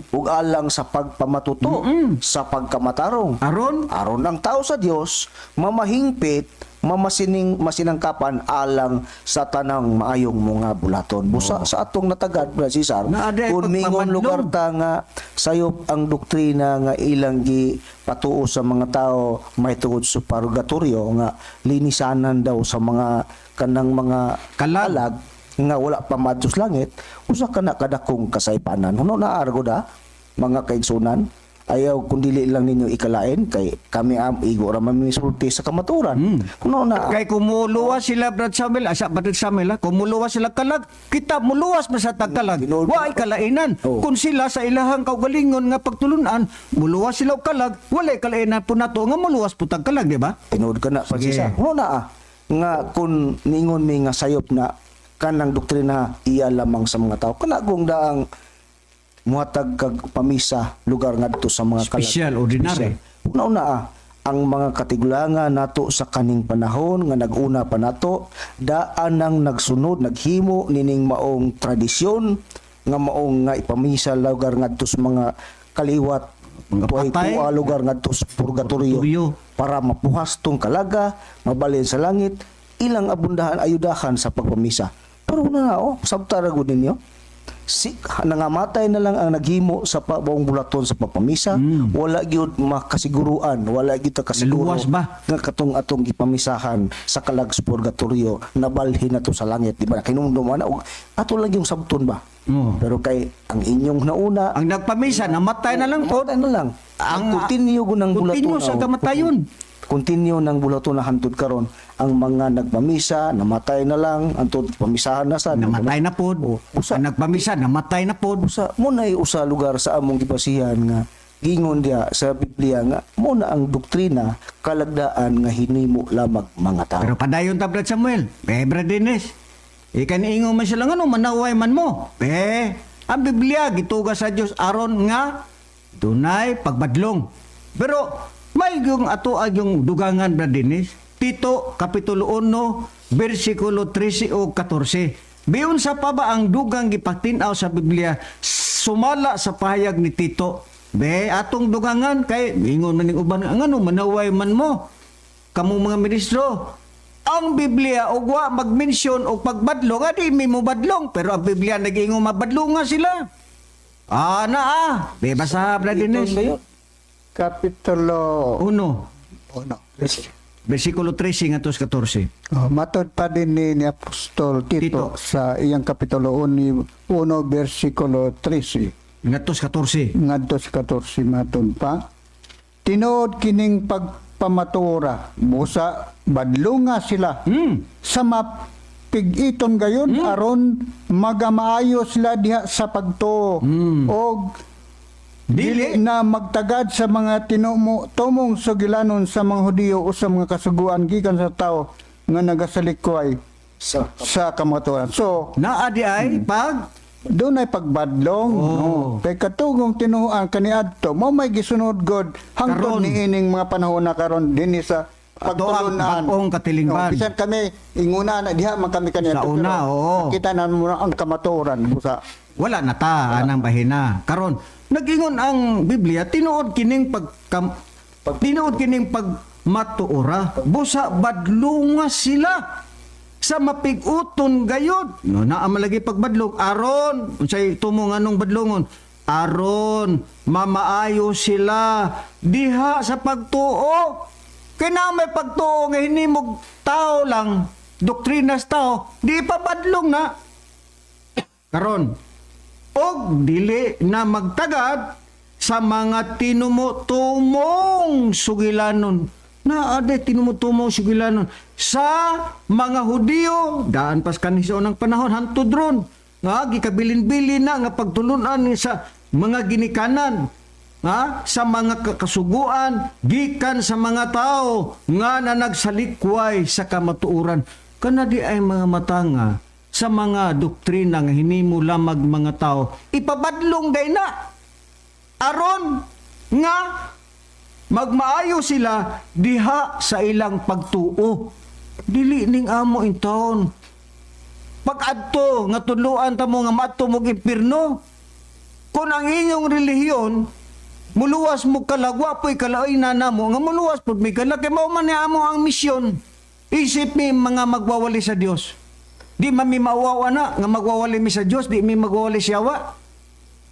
Ug alang sa pagpamatuto, sa pagkamatarong. Aron Aron ang tao sa Dios mamahingpit, mamasining masinangkapan alang sa tanang maayong mga bulaton. Busa sa atong natagad, Brad Cesar, Naa di ay kung mingon pagpamadlong. lugar ta nga sayop ang doktrina nga ilang gi patuo sa mga tao may tungod sa purgatorio nga linisanan daw sa mga kanang mga Kalag. kalag nga wala pa maadto sa langit, usa ka na kadakong kasaypanan. Huno na argo da mga kaigsunan, ayaw kung dili lang ninyo ikalain kay kami am igo ra man misulti sa kamaturan. Kuno na Kay kumuluwas sila, Brad Samuel, asa Brad Samuel, ha? Kumuluwas sila kalag, kita muluwas man sa tagkalag. Tinuod. Wa ay kalainan. Oo. Kung sila sa ilahang kaugalingon nga pagtulunan, muluwas sila og kalag, walay kalainan po nato nga muluwas po tag kalag, di ba? Tinuod ka na. Sige. Pagsisa kuno na ah, nga kung ningon mi nga sayop na kanang doktrina iya lamang sa mga tao, kana kung daang muhatag kag pamisa lugar ngadto sa mga kalag. Special, ordinary. Una-una ah, ang mga katigulangan nato sa kaning panahon nga naguna pa nato daan nang nagsunod, naghimo nining maong tradisyon nga maong nga ipamisa lugar ngadto sa mga kaliwat Mga tuay patay. tuwa lugar ngadto sa purgatorio Purgatorio. para mapuhas tong kalaga, mabalin sa langit, ilang abundahan ayudahan sa pagpamisa. Pero una na oh, sabta ra gud ninyo. Si nangamatay na lang ang naghimo sa buong bulaton sa pagpamisa, wala gyud makasiguruan, wala gyud ta kasiguro Naluwas ba? nga katong atong gipamisahan sa kalag sa purgatorio nabalhin na to sa langit, di ba? Kinumdum na og ato lang yung sabton ba. Oo. Pero kay ang inyong nauna, Ang nagpamisa, namatay na lang po. namatay na lang. Ang Continue ko ng bulaton. Continue sa kamatayon. Continue ng bulaton na hantod karon ang mga nagpamisa, namatay na lang, antod pamisahan na sa Namatay na pod. Oh, usa. Ang nagpamisa, namatay na pod. Usa mo nay usa lugar sa among gibasihan nga Gingon diha sa Biblia nga mo na ang doktrina kalagdaan nga hinimo lamang mga tao. Pero padayon ta, Brad Samuel. Eh, Brad Dennis. Ikan ingo man sila nga, no, manaway man mo. Eh, ang Biblia, gituga sa Dios aron nga dunay pagbadlong. Pero may yung ato ay yung dugangan, Brad Dennis. Tito, Kapitulo 1, versikulo 13 o 14. Biyon sa pa ba ang dugang gipatinaw sa Biblia sumala sa pahayag ni Tito? Be, atong dugangan kay ingon man ning uban nga ngano manaway man mo kamo mga ministro. Ang Biblia og wa mag-mention og pagbadlong, adi mi mo badlong, pero ang Biblia nag-ingon mabadlonga sila. Ah, na ah. Be, basa, Brad Dennis. Ito, Kapitulo 1, 1. versikulo 13 ngadto sa 14. Oh, matod pa din ni Apostol Tito, Tito. Sa iyang kapitulo 1, versikulo 13 Ngadto sa 14. ngadto sa 14, matod pa. Tinuod kining pagpamatura, busa badlunga sila sa mapigiton gayon aron magamaayo sila diha sa pagtuo og Dili. dili na magtagad sa mga tinumo tumong sugilanon sa mga Hudiyo o sa mga kasuguan gikan sa tao nga nagasalikway Sa sa kamatuoran. So, Naa di ay pag doon ay pagbadlong. Oh. No? Kay katugong tinuan kaniadto, mo may gisunod god hangtod Karon. niining mga panahon na karon dinhi sa Ato ang pagtulunan. bag-ong katilingban. No, bisan kami inguna na diha man kami kaniadto. Sa una, pero oo. Kita na mo ang kamatuoran busa. Wala na ta anang bahina. Karon, nag-ingon ang Biblia tinuod kining pag tinuod kining pagmatuora. Busa badlunga sila sa mapig-uton gayod. No, naa man lagi pagbadlong aron unsay tumo nganong badlongon? Aron mamaayo sila diha sa pagtuo. Kay naa may pagtuo nga hinimog tao lang, doktrina sa tao, di pa badlong na. Karon, og dili na magtagad sa mga tinumutumong sugilanon. Na ade tinumutumong sugilanon sa mga Hudiyo daan pas kanis sa unang panahon hantod ron nga gikabilin-bilin na nga pagtulunan sa mga ginikanan nga sa mga kasuguan gikan sa mga tao nga nanagsalikway sa kamatuoran. Kana di ay mga matanga sa mga doktrina nga hinimo lamag mga tao, ipabadlong day na aron nga magmaayo sila diha sa ilang pagtuo. Dili ning amo in taon pag-adto nga tudloan ta mo nga maadto mo impierno. Kung ang inyong relihiyon muluwas mo kalagwa po'y kalaoy na namo nga muluwas pud mi kala, kay mao man ni amo ang misyon. Isip mi mga magwawali sa Dios, di man mi mauwawa na nga magwawali mi sa Dios, di mi magwawali siya wa.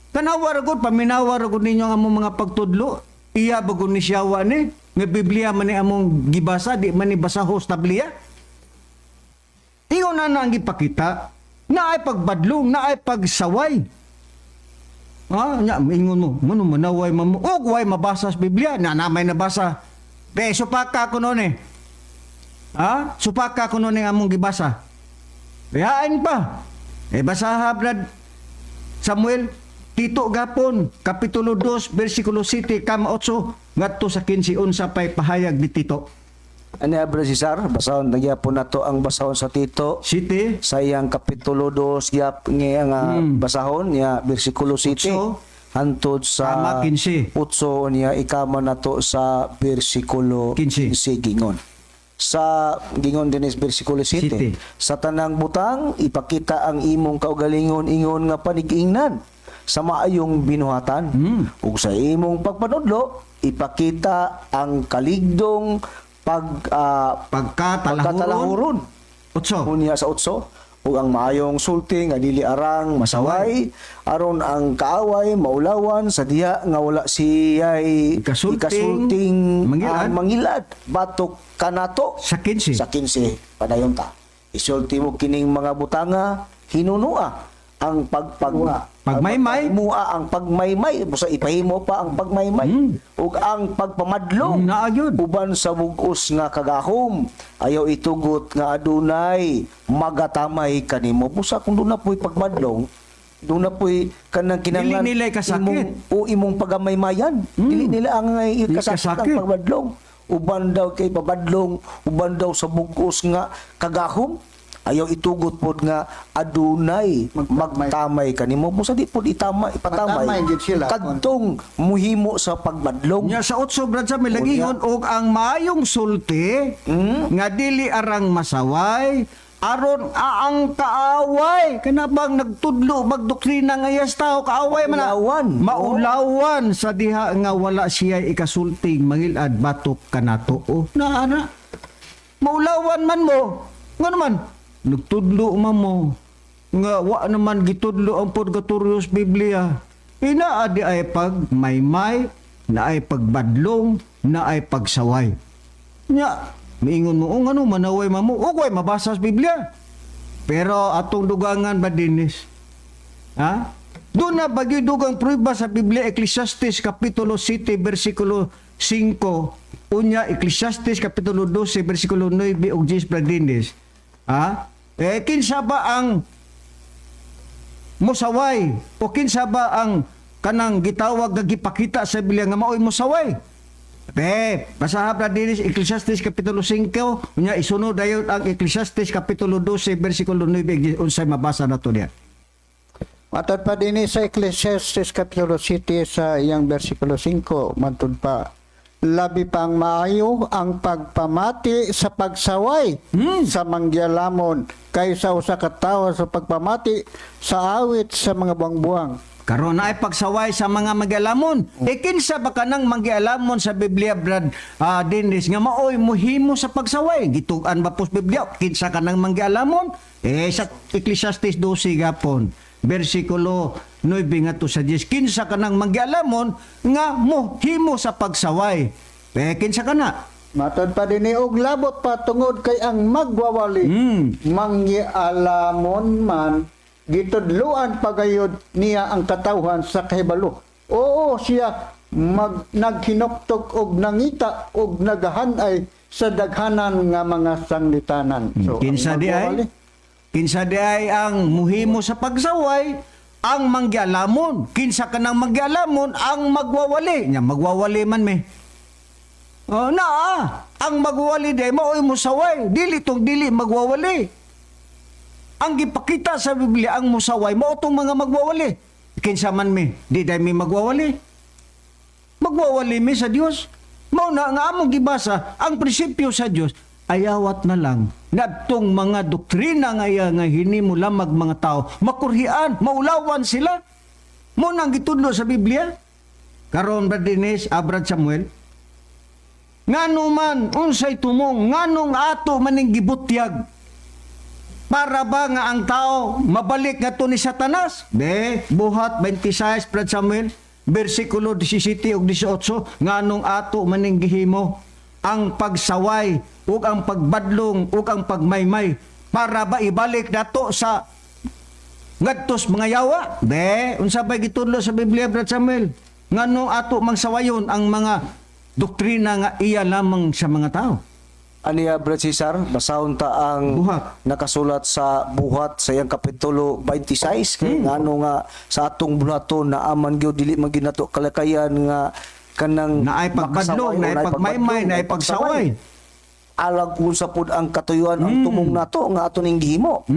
Tanawa ra gud, paminawa ra gud ninyo ang among mga pagtudlo. Iya ba gud ni siyawa ni nga Biblia man ni among gibasa, di man ni basahos tabliya. Ingon na na ang gipakita na ay pagbadlong, na ay pagsaway. Ha, nya ingon mo, mono manaway man mo. Og way mabasa sa Biblia, na na may nabasa. Be, supaka ko noon eh. Ha? Supaka ko noon ang among gibasa. Behain pa. Eh, basaha, Brad Samuel, Tito gapon, Kapitulo 2, versikulo 7, kama 8, ngadto sa 15, unsa pay pahayag ni Tito. Ano Brad Cesar, basahon nagyapon nato ang basahon sa Tito City, sa iyang kapitulo 2 gyap nga nga basahon niya bersikulo 7 Otso. hantod sa Kama 15. 8 niya ikama nato sa bersikulo 15. 15 gingon. Sa gingon din is bersikulo 7. Site. Sa tanang butang ipakita ang imong kaugalingon ingon nga panigingnan sa maayong binuhatan. Ug sa imong pagpanudlo ipakita ang kaligdong Pagkatalahuron. pagkatalahuron. 8. Unya sa utso ug ang maayong sulti nga dili arang masaway aron ang kaaway maulawan sa diha nga wala siyay Ikasulting, ikasulting mangilad. ang mangilad batok kanato. Sa 15. Sa 15, padayon ta. Isulti mo kining mga butanga, hinunua ang pagpag Pagmaymay. Mua ang pagmaymay, busa ipahimo pa ang pagmaymay ug ang pagpamadlong Naa gyud. uban sa bug-os nga kagahom. Ayaw itugot nga adunay magatamay kanimo. Busa kung doon na po'y pagmadlong, Doon na po'y kanang kinanglan Dili nila kasakit. imong, o imong pagamaymayan. Dili nila ang kasakit ang kasakit. pagbadlong. Uban daw kay pabadlong, uban daw sa bugos nga kagahom. Ayaw itugot pod nga adunay Magtamay. magtamay kanimo. Busa di pod itama ipatamay. Matamay gid sila. Kadtong muhimo sa pagbadlong. Nya sa otso, Brad Samuel, lagiyon og ang maayong sulti nga dili arang masaway aron aang kaaway kana bang nagtudlo magdoktrina nga iyas tao kaaway man na. Maulawan. Maulawan sa diha nga wala siya ikasulting mangilad batok kanato. Oh, na ana, maulawan man mo nga naman nagtudlo man mo nga wa naman gitudlo ang purgatorios Biblia, inaa di ay pag maymay na ay pagbadlong na ay pagsaway. Nya miingon mo, "Oh, ngano manaway man mo ug way mabasa sa Biblia?" Pero atong dugangan ba dinis, ha? Doon na bagyo dugang prueba sa Biblia, Ecclesiastes kapitulo 7 versikulo 5, unya Ecclesiastes kapitulo 12 versikulo 9 ug 10, Brad Dennis. Ha? Eh kinsa ba ang musaway o kinsa ba ang kanang gitawag nga gipakita sa Biblia nga maoy musaway? Be, basaha, Brad Dennis, Ecclesiastes kapitulo 5, unya isunod dayon ang Ecclesiastes kapitulo 12 versikulo 9, unsay mabasa nato diya? Matod pa din sa Ecclesiastes Kapitulo 7 sa iyang versikulo 5, matod pa, labi pang maayo ang pagpamati sa pagsaway sa manggialamon kaysa usa ka tawo sa pagpamati sa awit sa mga buang-buang. Karon ay pagsaway sa mga magialamon. E kinsa ba kanang magialamon sa Biblia, Brad Dennis, nga maoy muhimo sa pagsaway? Gitug-an ba po sa Biblia? Kinsa kanang manggialamon? Eh sa Ecclesiastes 12 gapon, versikulo 9 ngadto sa 10. Kinsa kanang manggialamon nga muhimo sa pagsaway? Eh kinsa kana? Matod pa din og labot pa tungod kay ang magwawali manggialamon man, gitudloan pagayod niya ang katawhan sa kahibalo. Oo, siya mag naghinuktok og nangita og nagahanay sa daghanan nga mga sanglitanan. So, ang Kinsa di ay? magwawali, Kinsa di ay ang muhimo sa pagsaway? Ang manggialamon. Kinsa kanang manggialamon? Ang magwawali. Nya magwawali man me. Oh, naa. Ang magwawali di ay maoy musaway. Dili tong dili magwawali. Ang gipakita sa Biblia ang musaway mao tong mga magwawali. Kinsa man me, di dai mi magwawali. Magwawali mi sa Dios. Mao na nga among gibasa ang prinsipyo sa Dios, ayawat na lang nadtong mga doktrina nga iya nga hinimo lamag mga tao makurhian, maulawan sila. Mo nang gitudlo sa Biblia. Karon, Brad Dennis, Brad Samuel, ngano man unsay tumong nganong ato maning gibutyag? Para ba nga ang tao mabalik nga ni Satanas? Be, Buhat 26, Brad Samuel, versikulo 17 ug 18, nganong ato maning gihimo ang pagsaway ug ang pagbadlong ug ang pagmaymay? Para ba ibalik nato sa ngadtos mga yawa? Be, unsa bay gitudlo sa Biblia, Brad Samuel? Nganong ato mangsawayon ang mga doktrina nga iya lamang sa mga tao? Aniya, Brad Cesar, basahon ta ang Buhat. Nakasulat sa Buhat sa iyang kapitulo 26 kay ngano nga sa atong buhaton na aman gyud dili man gyud nato kalakayan nga kanang Naay makasaway pagbadlong, o naay naay pagmaymay, pagbadlong, naay pagsaway. Alag kung sa pud ang katuyuan ang tumong nato nga ato ning gihimo.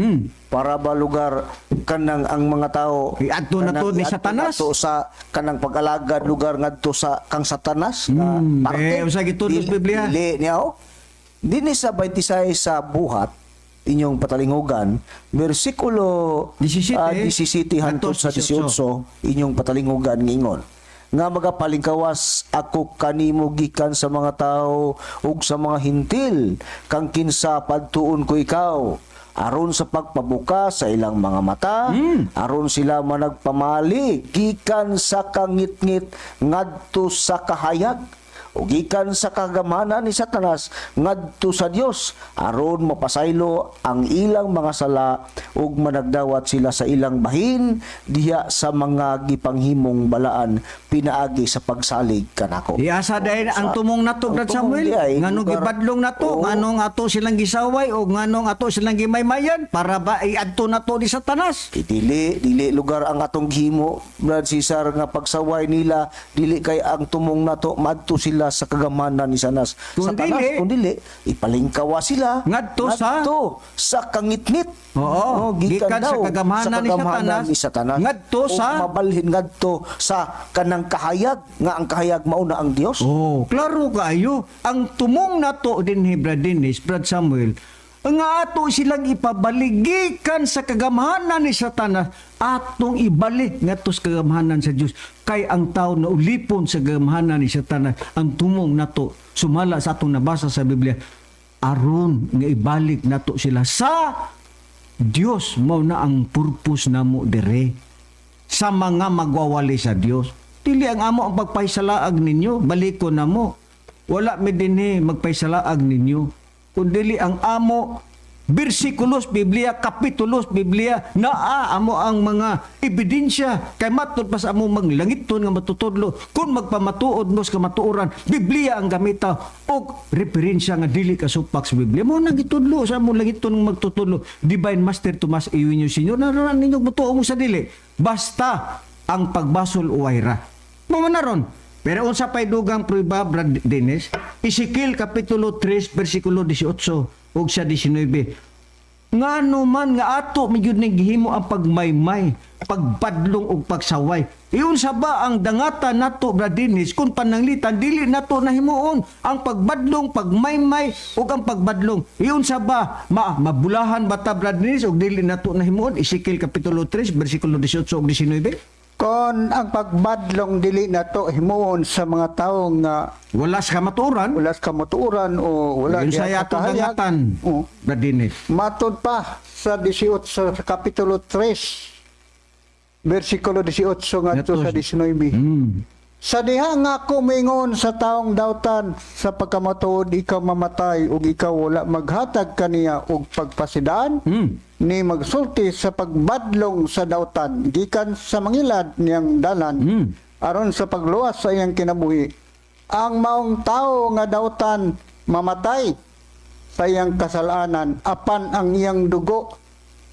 Para ba lugar kanang ang mga tao Iadto na to kanang ni iadto Satanas? nato sa kanang pag-alagad lugar ngadto sa kang Satanas nga parte. Eh, unsa gitudlo sa Dili- Biblia? Dili niya oh. Dinhi sa 26 sa Buhat inyong patalingugan bersikulo 17, 17 hangtod sa 18 inyong patalingugan ngingon nga magapalingkawas ako kanimo gikan sa mga tao ug sa mga hintil kang kinsa padtuon ko ikaw aron sa pagpabuka sa ilang mga mata, aron sila managpamali gikan sa kangitngit ngadto sa kahayag. O gikan sa kagamhanan ni Satanas ngadto sa Dios aron mapasaylo ang ilang mga sala ug managdawat sila sa ilang bahin diha sa mga gipanghimong balaan pinaagi sa pagsalig kanako. Iasa dahil ang tumong nato, Ang Brad tumong Samuel. di ay Nganong gibadlong nato, Oo. nganong ato silang gisaway o nganong ato silang gimaymayan para ba iadto nato ni Satanas. Eh, dili dili lugar ang atong gihimo, Brad Cesar, nga pagsaway nila, dili kay ang tumong nato madto sila sa kagamanan ni Sanas. Kung Satanas, dili- kung dili ipalingkawa sila Ngadto ngadto sa kangitngit. Oo, Oh, gikan gikan sa daw kagamhanan sa kagamhanan ni Satanas, ngadto O mabalhin ngadto sa kanang kahayag nga ang kahayag mao na ang Dios. Oh, klaro kaayo. Ang tumong nato dinhi, Brad Dennis, Brad Samuel, nga ato silang ipabaligikan sa kagamhanan ni Satanas, atong ibalik ngadto sa kagamhanan sa Dios. Kay ang tao na ulipon sa kagamhanan ni Satanas, ang tumong nato sumala sa atong nabasa sa Biblia, aron nga ibalik nato sila sa Dios. Mao na ang purpose namo dire sa mga magwawali sa Dios. Dili ang amo ang pagpaisalaag ninyo, baliko na mo. Wala mi dinhi magpaisalaag ninyo. Kun dili ang amo bersikulos Biblia, kapitulos Biblia, naa amo ang mga ebidensya kay matud pa sa amo manglangiton nga matutudlo kung magpamatuod mo sa kamatuoran, Biblia ang gamita og referensya nga dili ka supak sa Biblia. Mo nang gitudlo sa among langiton nga magtutudlo. Divine Master Tomas Eugenio Senior, naroon ninyo mutuo mo sa dili. Basta ang pagbasol uway ra. Mo man na ron. Pero unsa pay dugang prueba, Brad Dennis? Ezekiel kapitulo 3 bersikulo 18 ug sa 19. Ngano man nga ato mi gyud ning gihimo ang pagmaymay, pagbadlong ug pagsaway. Iunsa ba ang dangatan nato, Brad Dennis, kung pananglitan dili nato nahimuon ang pagbadlong, pagmaymay ug ang pagbadlong? Iunsa ba mabulahan ba ta, Brad Dennis, ug dili nato nahimuon? Ezekiel kapitulo 3 bersikulo 18 ug 19. Kon ang pagbadlong dili nato himuon sa mga tawo nga Wala sa kamatuoran. wala sa kamatuoran o wala Yun diha sa sa atong kahayag. dangatan, Oo. Brad Dennis. Matod pa sa 18 sa kapitulo 3 bersikulo 18 ngadto sa 19. Sa diha nga ako mingon sa taong dautan sa pagkamatuod ikaw mamatay ug ikaw wala maghatag kaniya og pagpasidaan ni magsulti sa pagbadlong sa dautan gikan sa mangilad niyang dalan aron sa pagluwas sa iyang kinabuhi, ang maong tao nga dautan mamatay sa iyang kasalanan, apan ang iyang dugo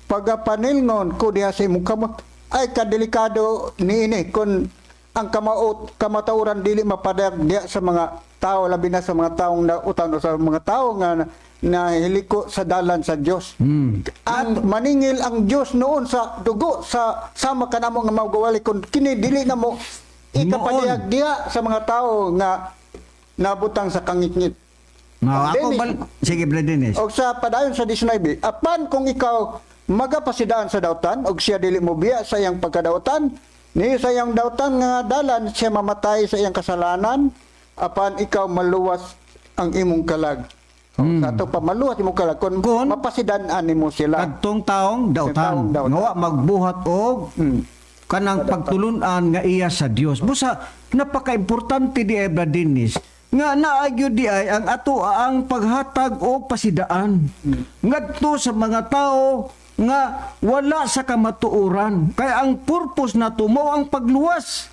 pagapanilngon ko diha sa imong kamot. Ay, kadelikado niini kung ang kamaot kamatauran dili mapadayag diha sa mga tao, labi na sa mga taong nautan o sa mga tao nga nahiliko sa dalan sa Dios. Ang maningil ang Dios noon sa dugo sa sama kanamo nga magwali kung kini dili na mo ikapadayag diha sa mga tao nga nabutang sa kangitngit. Ma, ako Dennis. sige, Brad Dennis. Og sa padayon sa 19, apan kung ikaw magapasidaan sa dautan og siya dili mo biya sa iyang pagkadautan ni sa iyang dautan nga dalan, siya mamatay sa iyang kasalanan, apan ikaw maluwas ang imong kalag. Sa ato pa maluwas imong kalag kung mapasidan nimo sila. Kadtong taong dautan. Taong dautan. Nga wa magbuhat og kanang pagtulunan nga iya sa Dios. Busa napakaimportante di ay, Brad Dennis, nga naa gyud di ay ang ato ang paghatag og pasidaan ngadto sa mga tao nga wala sa kamatuoran. Kay ang purpose nato mao ang pagluwas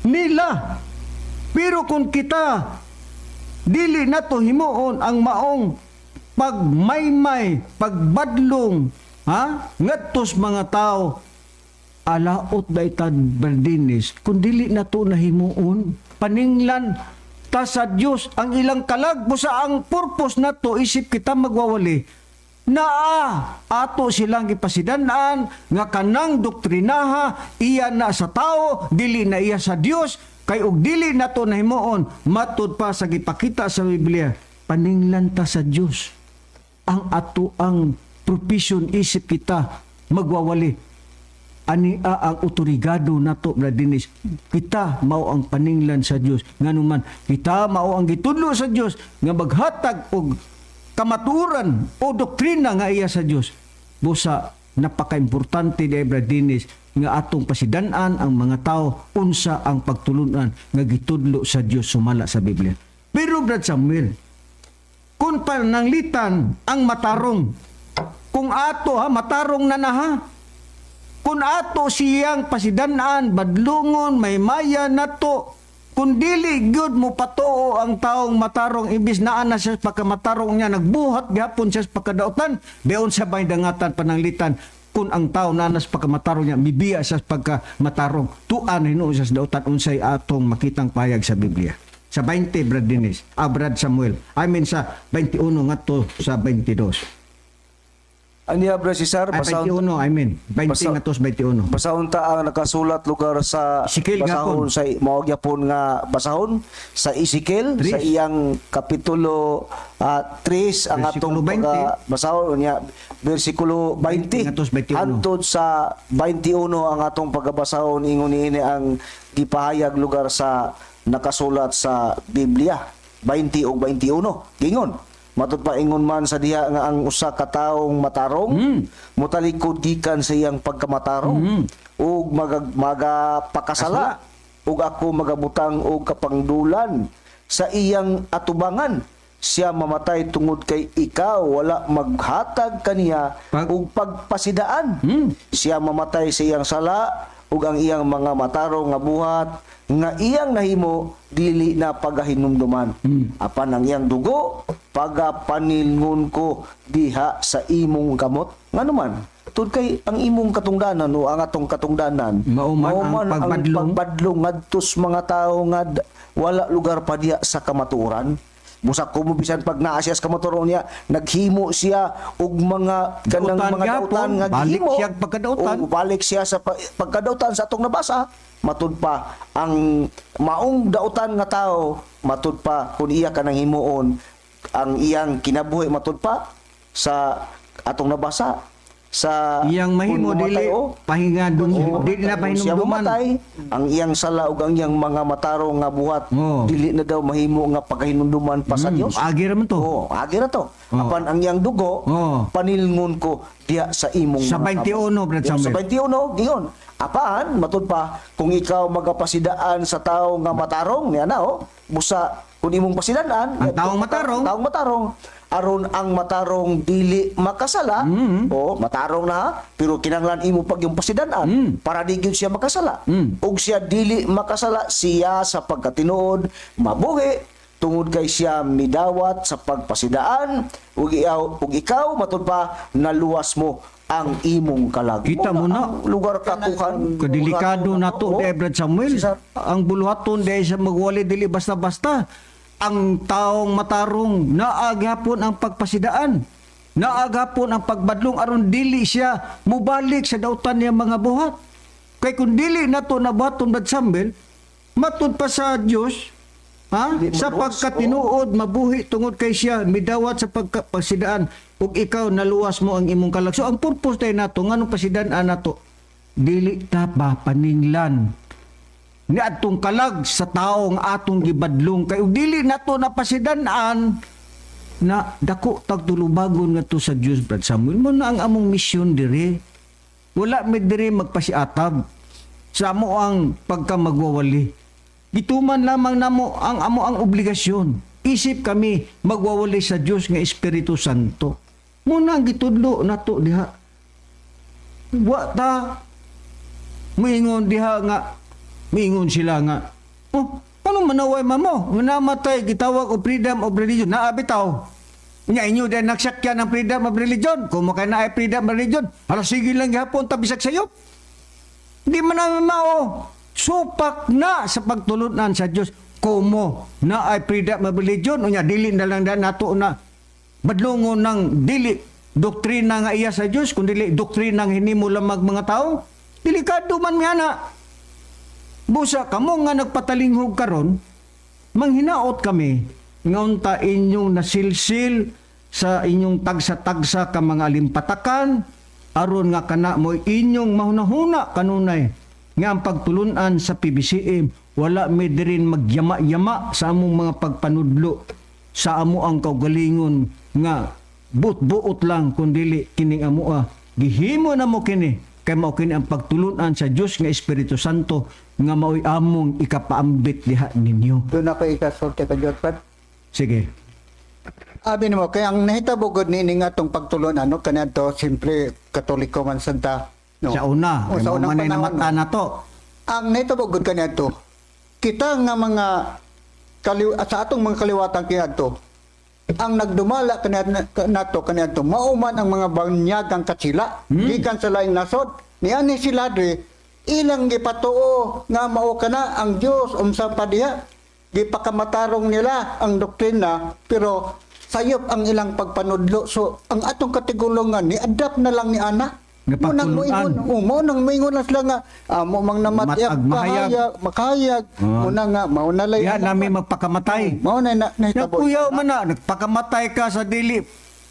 nila. Pero kung kita dili nato himuon ang maong pagmaymay, pagbadlong, ha? Ngadtos mga tao, alaot daytan, Berdinis, kung dili nato nahimuon, paninglan ta sa Dios ang ilang kalag. Busa ang purpose nato isip kita magwawali, naa ato silang gipasidan-an nga kanang doktrinaha iya na sa tao, dili na iya sa Dios. Kay og dili nato nahimuon, matud pa sa gipakita sa Biblia, paninglan ta sa Dios ang ato ang provision isip kita magwawali. Ani a ang otorigado nato, Brad Dennis, kita mao ang paninglan sa Dios, nganuman kita mao ang gitudlo sa Dios nga maghatag og kamatuoran o doktrina nga iya sa Dios. Busa Napaka-importante di, Brad Dennis, nga atong pasidan-an ang mga tao unsa ang pagtulunan nga gitudlo sa Dios sumala sa Biblia. Pero Brad Samuel, kung pananglitan ang matarong, kung ato ha, matarong na na ha, kung ato siyang pasidan-an, badlungon, may maya nato, kung dili gyud mo patuo ang taong matarong, imbis naa na siya sa pagkamatarong niya, nagbuhat gihapon siya sa pagkadautan, beon sa may dangatan pananglitan kung ang tao naa na sa pagkamatarong niya, mibiya siya sa pagkamatarong, tuan hinuon siya sa dautan, unsay atong makitang payag sa Biblia? Sa 20, Brad Dennis, ah, Brad Samuel, I mean sa 21 ngadto sa 22. Aniya, Brad Cesar, Ay, basahon 21, I mean. 20 ngadto sa 21. basahon ta ang nakasulat lugar sa Ezekiel basahon gapon. sa mao gyapon nga basahon sa Ezekiel Tres. sa iyang kapitulo 3 ang atong Versikulo 20. pagka basahon niya, bersikulo 20 ngadto sa 21. hantod sa 21 ang atong pagkabasahon. Ingon niini ang gipahayag lugar sa nakasulat sa Biblia, 20 ug 21. Gingon matud pa, ingon man sa diha nga ang usa ka taong matarong motalikod gikan sa iyang pagkamatarong ug magapakasala, ug ako magabutang og kapangdulan sa iyang atubangan, siya mamatay tungod kay ikaw wala maghatag kaniya og pagpasidaan. Siya mamatay sa iyang sala ug ang iyang mga matarong nga buhat nga iyang nahimo dili na pagahinumduman. Apan ang iyang dugo pagapanilngon ko diha sa imong kamot. Ngano man? Tud kay ang imong katungdanan o ang atong katungdanan Mao man ang pagbadlong. Pagbadlong ngadto sa mga tawo nga wala lugar pa diha sa kamatuoran. Busa ko mo bisan pag naa siya sa kamatuoran niya, naghimo siya og mga kanang Dautan mga gapon, dautan nga balik gihimo. siya pagkadautan. Og balik siya sa pagkadautan sa atong nabasa, matud pa ang maong dautan nga tao, matud pa kung iya kanang himuon ang iyang kinabuhi, matud pa sa atong nabasa sa Iyang mahimo kung mamatay, dili oh, pahinga dun, Oo, dili na kung siya pahinumduman. mamatay, ang iyang sala ug ang iyang mga matarong nga buhat dili na daw mahimo nga pagkahinumduman pa sa Dios. Agi ra man to. Oo, agi ra to. Oo. Apan ang iyang dugo, panilngon ko diha sa imong Sa mga 21, kamot. Brad Sa Samuel. 21, giyon. Apan matud pa kung ikaw magapasidaan sa tawo nga matarong niya na oh, busa kung imong pasidaan Ang taong matarong. ang taong matarong aron ang matarong dili makasala, o matarong na ha, pero kinahanglan imo pag yung pasidan-an para di gyud siya makasala. Ug siya dili makasala, siya sa pagkatinuod mabuhi tungod kay siya midawat sa pagpasidaan, ug ikaw matud pa naluwas mo ang imong kalag. Kita mo na. Ang lugar katukan. Kadelikado na to, Oo. de Brad Samuel. Cesar. Ang buluhaton dahil sa magwali dili basta-basta. Ang taong matarong naaghapon ang pagpasidaan. Naaghapon ang pagbadlong aron dili siya mubalik sa dautan niya mga buhat. Kay kung dili nato nabuhaton, Brad Samuel, matud pa sa Dios, ha? Dili Sa maluwas, pagkatinuod mabuhi tungod kay siya midawat sa pagkapasidaan ug ikaw naluwas mo ang imong kalag. So ang purpose tayo nato nganong pasidaan nato, dili ta ba paninglan ni atong kalag sa taong atong gibadlong, kay ug dili nato napasidan-an na dako tag tulubagon ngadto sa Dios, Brad Samuel. Mo na ang among misyon dire. Wala mi dire magpasiatab sa amo ang pagka magwawali. Gituman lamang namo ang amo ang obligasyon. Isip kami magwawali sa Dios nga Espiritu Santo. Muna ang gitudlo nato diha. Wa ta moingon diha nga miingon sila nga, "Oh, ano manaway mamo namatay gitawag og freedom of religion naa bitaw nya inyo din nagsakyan ng freedom of religion. Kung mo kay naay freedom of religion, hala, sige lang gihapon ta bisag sayop." Di man namin mao supak na sa pagtulunan sa Dios kumo na ay freedom of religion. Unya dili na lang na nato na badlongon ng dili doktrina nga iya sa Dios, kundi doktrina nga hinimo lamang mga tao. Delikado man nga na. Busa kamo nga nagpatalinghog karon, manghinaot kami nga unta inyong nasilsil sa inyong tagsa-tagsa ka mga alimpatakan aron nga kana mo inyong mahunahuna kanunay nga ang pagtulunan sa PBCM, wala mi dirin magyama-yama sa among mga pagpanudlo sa amo ang kaugalingon nga buot-buot lang, kundili kining amoa. Gihimo namo kini kay mao kini ang pagtulunan sa Dios nga Espiritu Santo nga maoy among ikapaambit diha ninyo. Doon ako ikasulti ka Jot, Brad. Sige. Abi nimo kay ang nahitabo gud niini nga atong pagtulunan, no, kaniadto siyempre Katoliko man santa, no. Sa una, O, kay sa mao unang man ay panahon, namata no. na to. Ang nahitabo gud kaniadto kita nga mga sa atong mga kaliwatan kaniadto, ang nagdumala kaniadto nato kaniadto mao man ang mga banyagang katsila gikan sa laing nasod. Niani sila dre ilang gipatuo nga mao kana ang Dios unsa pa diha, gipakamatarong nila ang doktrina pero sayop ang ilang pagpanudlo. So ang atong katigulongan ni adapt na lang ni ana. Nga Mo nang pagtulunan. moingon, oh, mo nang moingon na sila nga mo mang namatyak Matag mahayag. kahayag, makahayag Ah. mo na nga mao na lay Diha nami magpakamatay. mao na na nahitabo. Nagkuyaw man na, nagpakamatay ka sa dili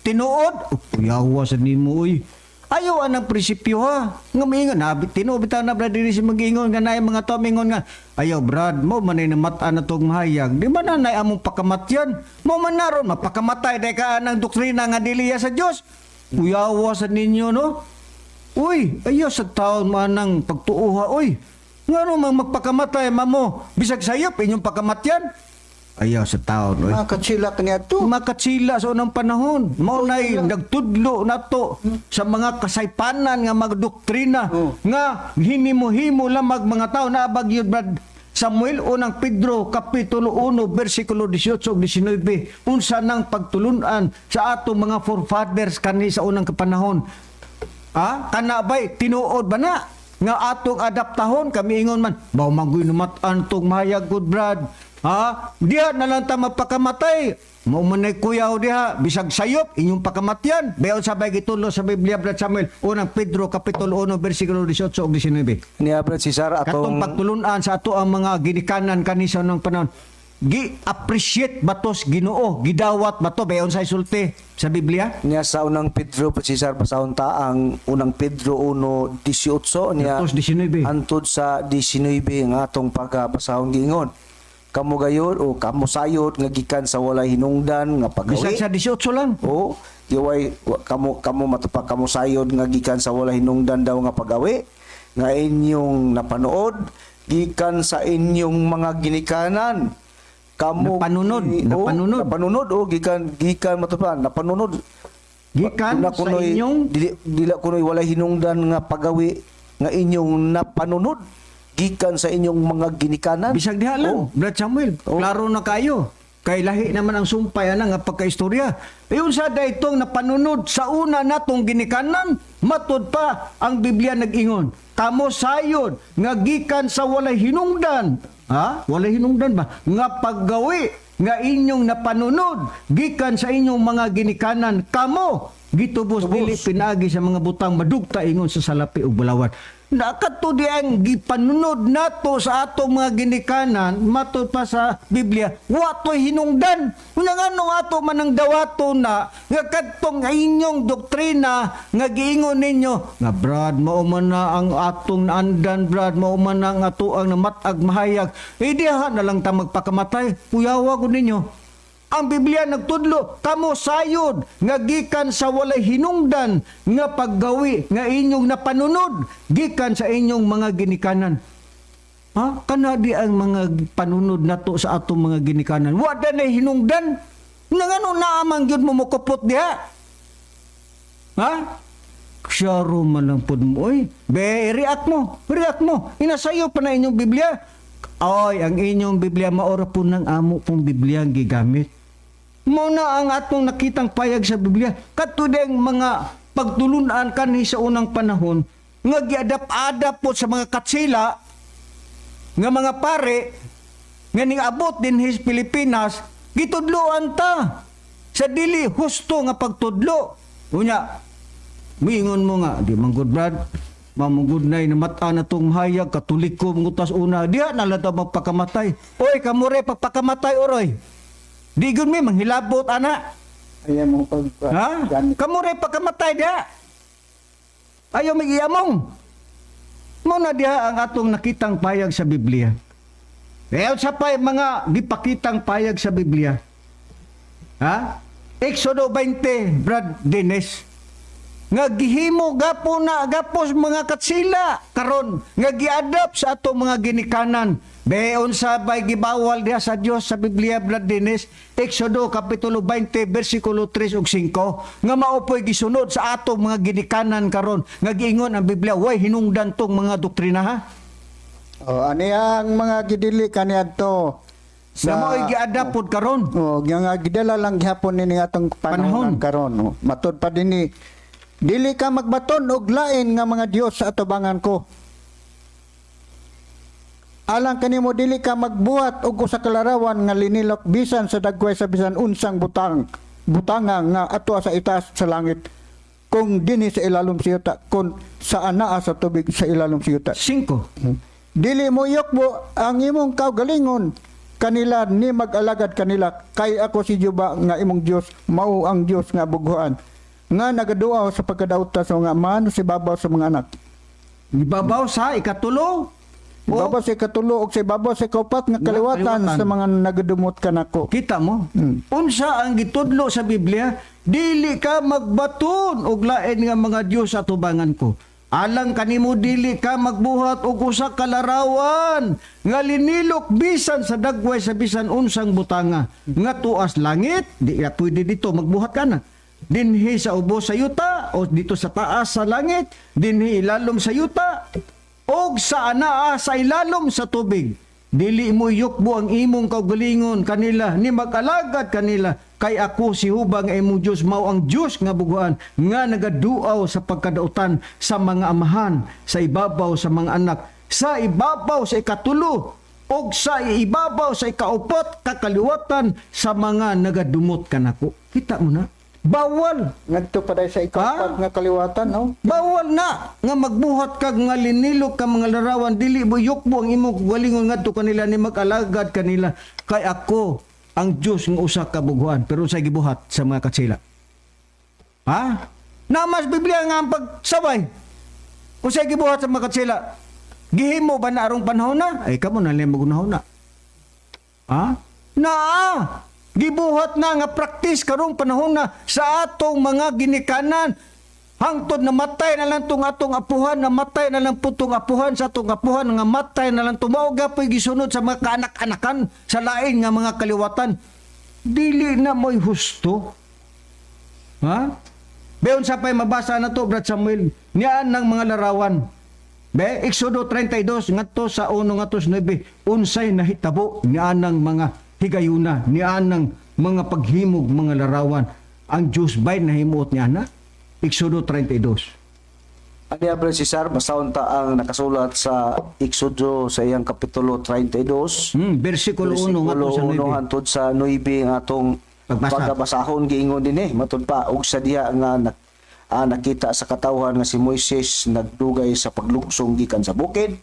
tinuod. Oh, kuyawa sa nimo uy. Ayaw anang prinsipyo ha. Nga maingon, na, tinuod bitaw na brad diri si mag-ingon nga naay mga tao mingon nga ayaw brad mo man ay namata na tong mahayag. Di man na nay among pakamatyan. Mo man naron mapakamatay dahil ka anang doktrina nga dili ya sa Dios. Kuyawa sa ninyo, no? Uy, ayaw sa taon manang pagtuuha, uy. Ngano mang magpakamatay, mamo? Bisag sayop, inyong pakamatyan. Ayaw sa taon, uy. Mga katsila kaniadto. Makatsila sa unang panahon. Mao na'y nagtudlo nato sa mga kasaypanan nga mga doktrina nga hinimo-himo lamag mga tao na abag yun, Brad Samuel, Unang Pedro kapitulo 1 bersikulo 18 ug 19, unsa nang pagtulunan sa atong mga forefathers kani sa unang kapanahon. Ah, kana bay tinuod ba na nga atong adaptahon? Kami ingon man mao man gyud namat-an tong mahayag good, Brad. Ha? Diha na lang ta mapakamatay. Mao man nay kuyaw diha bisag sayop inyong pakamatyan. Bayon sa bay gitulo sa Biblia, Brad Samuel, Unang Pedro kapitulo 1 bersikulo 18 ug 19. Niya Brad Cesar Katong atong pagtulunan sa ato ang mga ginikanan kani sa unang panahon. Gi-appreciate batos Ginoo, gidawat bato bayon sa isulti sa Biblia. Niya sa Unang Pedro, Brad Cesar, basahon ta ang Unang Pedro 1:18 niya Tapos 19. antud sa 19 nga atong pagabasahon. Giingon, "Kamo gayud o kamo sayod nga gikan sa walay hinungdan nga pagawi." Bisag sa 18 lang. O giway kamo kamo matupak kamo sayod nga gikan sa walay hinungdan daw nga pagawi nga inyong napanood gikan sa inyong mga ginikanan kamo Napanunod, oh, napanunod. Napanunod, oh, gikan gikan matupak napanunod Gikan Dila sa kunoy- inyong dili, dila kunoy walay hinungdan nga pagawi nga inyong napanunod gikan sa inyong mga ginikanan. Bisag diha lang, Oh. Brad Samuel. Oh. Klaro na kayo. Kay lahi naman ang sumpay ana nga pagkaistorya. Ayon sa daytong napanunod sa una natong ginikanan, matud pa ang Biblia nag-ingon. Kamo sayod nga gikan sa walay hinungdan. Ha? Walay hinungdan ba? Nga paggawi nga inyong napanunod gikan sa inyong mga ginikanan kamo gitubos dili pinaagi sa mga butang madugta ingon sa salapi ug bulawan. Nakadto di ang gipanunod nato sa atong mga ginikanan, matud pa sa Biblia, wa to'y hinungdan. Unya nganong ato man ang dawato na nga kadtong inyong doktrina nga giingon ninyo nga brad mao man na ang atong naandan, brad mao man na ang ato ang namatag mahayag, eh diha na lang ta magpakamatay. Kuyawa ko ninyo. Ang Biblia nagtudlo, kamo sayod nga gikan sa walay hinungdan nga paggawi nga inyong napanunod gikan sa inyong mga ginikanan. Ha? Kana di ang mga panunod nato sa atong mga ginikanan. Wa na hinungdan. Nangano naamang gyud mo mokupot diha? Ha? Klaro man lang pud mo, oy. Be, react mo. React mo. Inasayo pa na inyong Biblia. Oy, ang inyong Biblia maora po ng amo pong Biblia ang gigamit. Mao na ang atong nakitang payag sa Biblia. Katudeng mga pagtulunan kanhi sa unang panahon nga giadap-adap po sa mga katsila nga mga pare nga ning-abot dinhi sa Pilipinas, gitudloan ta sa dili husto nga pagtudlo. Unya, miingon mo nga, di man good brad, mamugod na namata na tong mahayag, Katoliko, mangutas una, diha na lang ta magpakamatay. Oy, kamure, pagpakamatay, oroy. Di gud mi, manghilabot, ana. Ayan mo pag Ha? gamit. Kamure, pagkamatay, diha. Ayaw mag-iamong. Mao na diha ang atong nakitang payag sa Biblia. Eh, sa pay mga gipakitang payag sa Biblia. Ha? Exodo 20, Brad Dennis. Nga gihimo gapo na gapos mga katsila karon nga giadapt sa ato mga ginikanan. Be, unsa bay gibawal diha sa Dios sa Biblia, Brad Dennis? Exodo kapitulo 20 bersikulo 3 ug 5, nga mao po'y gisunod sa ato mga ginikanan karon, nga giingon ang Biblia way hinungdan tong mga doktrina, ha? Oh, ani ang mga gidili kaniadto Sa mao'y giadapt pod karon. Oh, nga gidala lang gihapon nini atong Panahon. panahon karon. Oh, matud pa dinhi, dili ka magbaton og lain nga mga Dios sa atubangan ko. Alang kanimo, dili ka magbuhat og usa ka larawan nga linilok bisan sa dagway sa bisan unsang butang butanga nga ato sa itaas sa langit, kung dinhi sa ilalom sa yuta, kung sa anaa sa tubig sa ilalom sa yuta. 5. Dili mo yukbo ang imong kaugalingon kanila ni mag-alagad kanila, kay ako si Juba nga imong Dios mao ang Dios nga bughuan nga nagaduaw sa pagkadauta sa mga amahan sa ibabaw sa mga anak. Ibabaw sa ikatulo. O, Ibabaw sa ikatulo og sa ibabaw sa ikaupat nga kaliwatan kaliwatan. sa mga nagadumot kanako. Kita mo? Unsa ang gitudlo sa Biblia? Dili ka magbaton og lain nga mga Dios sa tubangan ko. Alang kanimo, dili ka magbuhat og usa ka larawan nga linilok bisan sa dagway sa bisan unsang butanga nga tuas langit, di ka pwede dito magbuhat ka na. Dinhi sa ubos sa yuta o dito sa taas sa langit, dinhi ilalom sa yuta og sa anaa sa ilalom sa tubig. Dili mo yukbo ang imong kaugalingon kanila ni mag-alagad kanila, kay ako si Hubang nga imong Dios mao ang Dios nga buguan nga nagaduaw sa pagkadautan sa mga amahan sa ibabaw sa mga anak sa ibabaw sa ikatulo og sa ibabaw sa ikaupat kakaliwatan sa mga nagadumot kanako. Kita mo na. Bawal. Ngadto pa dai sa ikaupat Ah? nga kaliwatan, no? Bawal na nga magbuhat kag nga linilok ka mga larawan, dili mo yukbo ang imong kaugalingon ngadto kanila ni mag-alagad kanila, kay ako ang Dios nga usa ka bughuan. Pero sa gibuhat sa mga katsila? Ha? Namas Biblia nga ang pagsabay. Unsay gibuhat sa mga katsila? Gihimo ba na arong panahon na? Ay, kamo na lang magunahon na. Ha? Naa! Gibuhat na nga praktis karong panahon na sa atong mga ginikanan. Hangtod namatay na lang tong atong apuhan, namatay na lang putong apuhan sa atong apuhan, nga matay na lang tumaog po'y gisunod sa mga kaanak-anakan sa lain nga mga kaliwatan. Dili na mo'y husto. Ha? Beon sa pa'y mabasa na to, Brad Samuel. Niyaan ng mga larawan. Be, Exodo 32, ngadto sa 1 ngadto sa 9, unsay nahitabo niyan ng mga higayuna, niyan ng mga paghimog mga larawan. Ang Diyos ba'y nahimuot niya na? Exodo 32. Ani, Brother Cesar, basahon ta ang nakasulat sa Exodo sa iyang kapitulo 32. Versikulo 1 ngadto sa Versikulo 9. 1 hantod sa 9 ang atong Pagbasa. pagabasahon. Giingon din eh, matud pa, og sa diha nga nakita sa katawhan nga si Moises nagdugay sa paglugsong gikan sa bukid.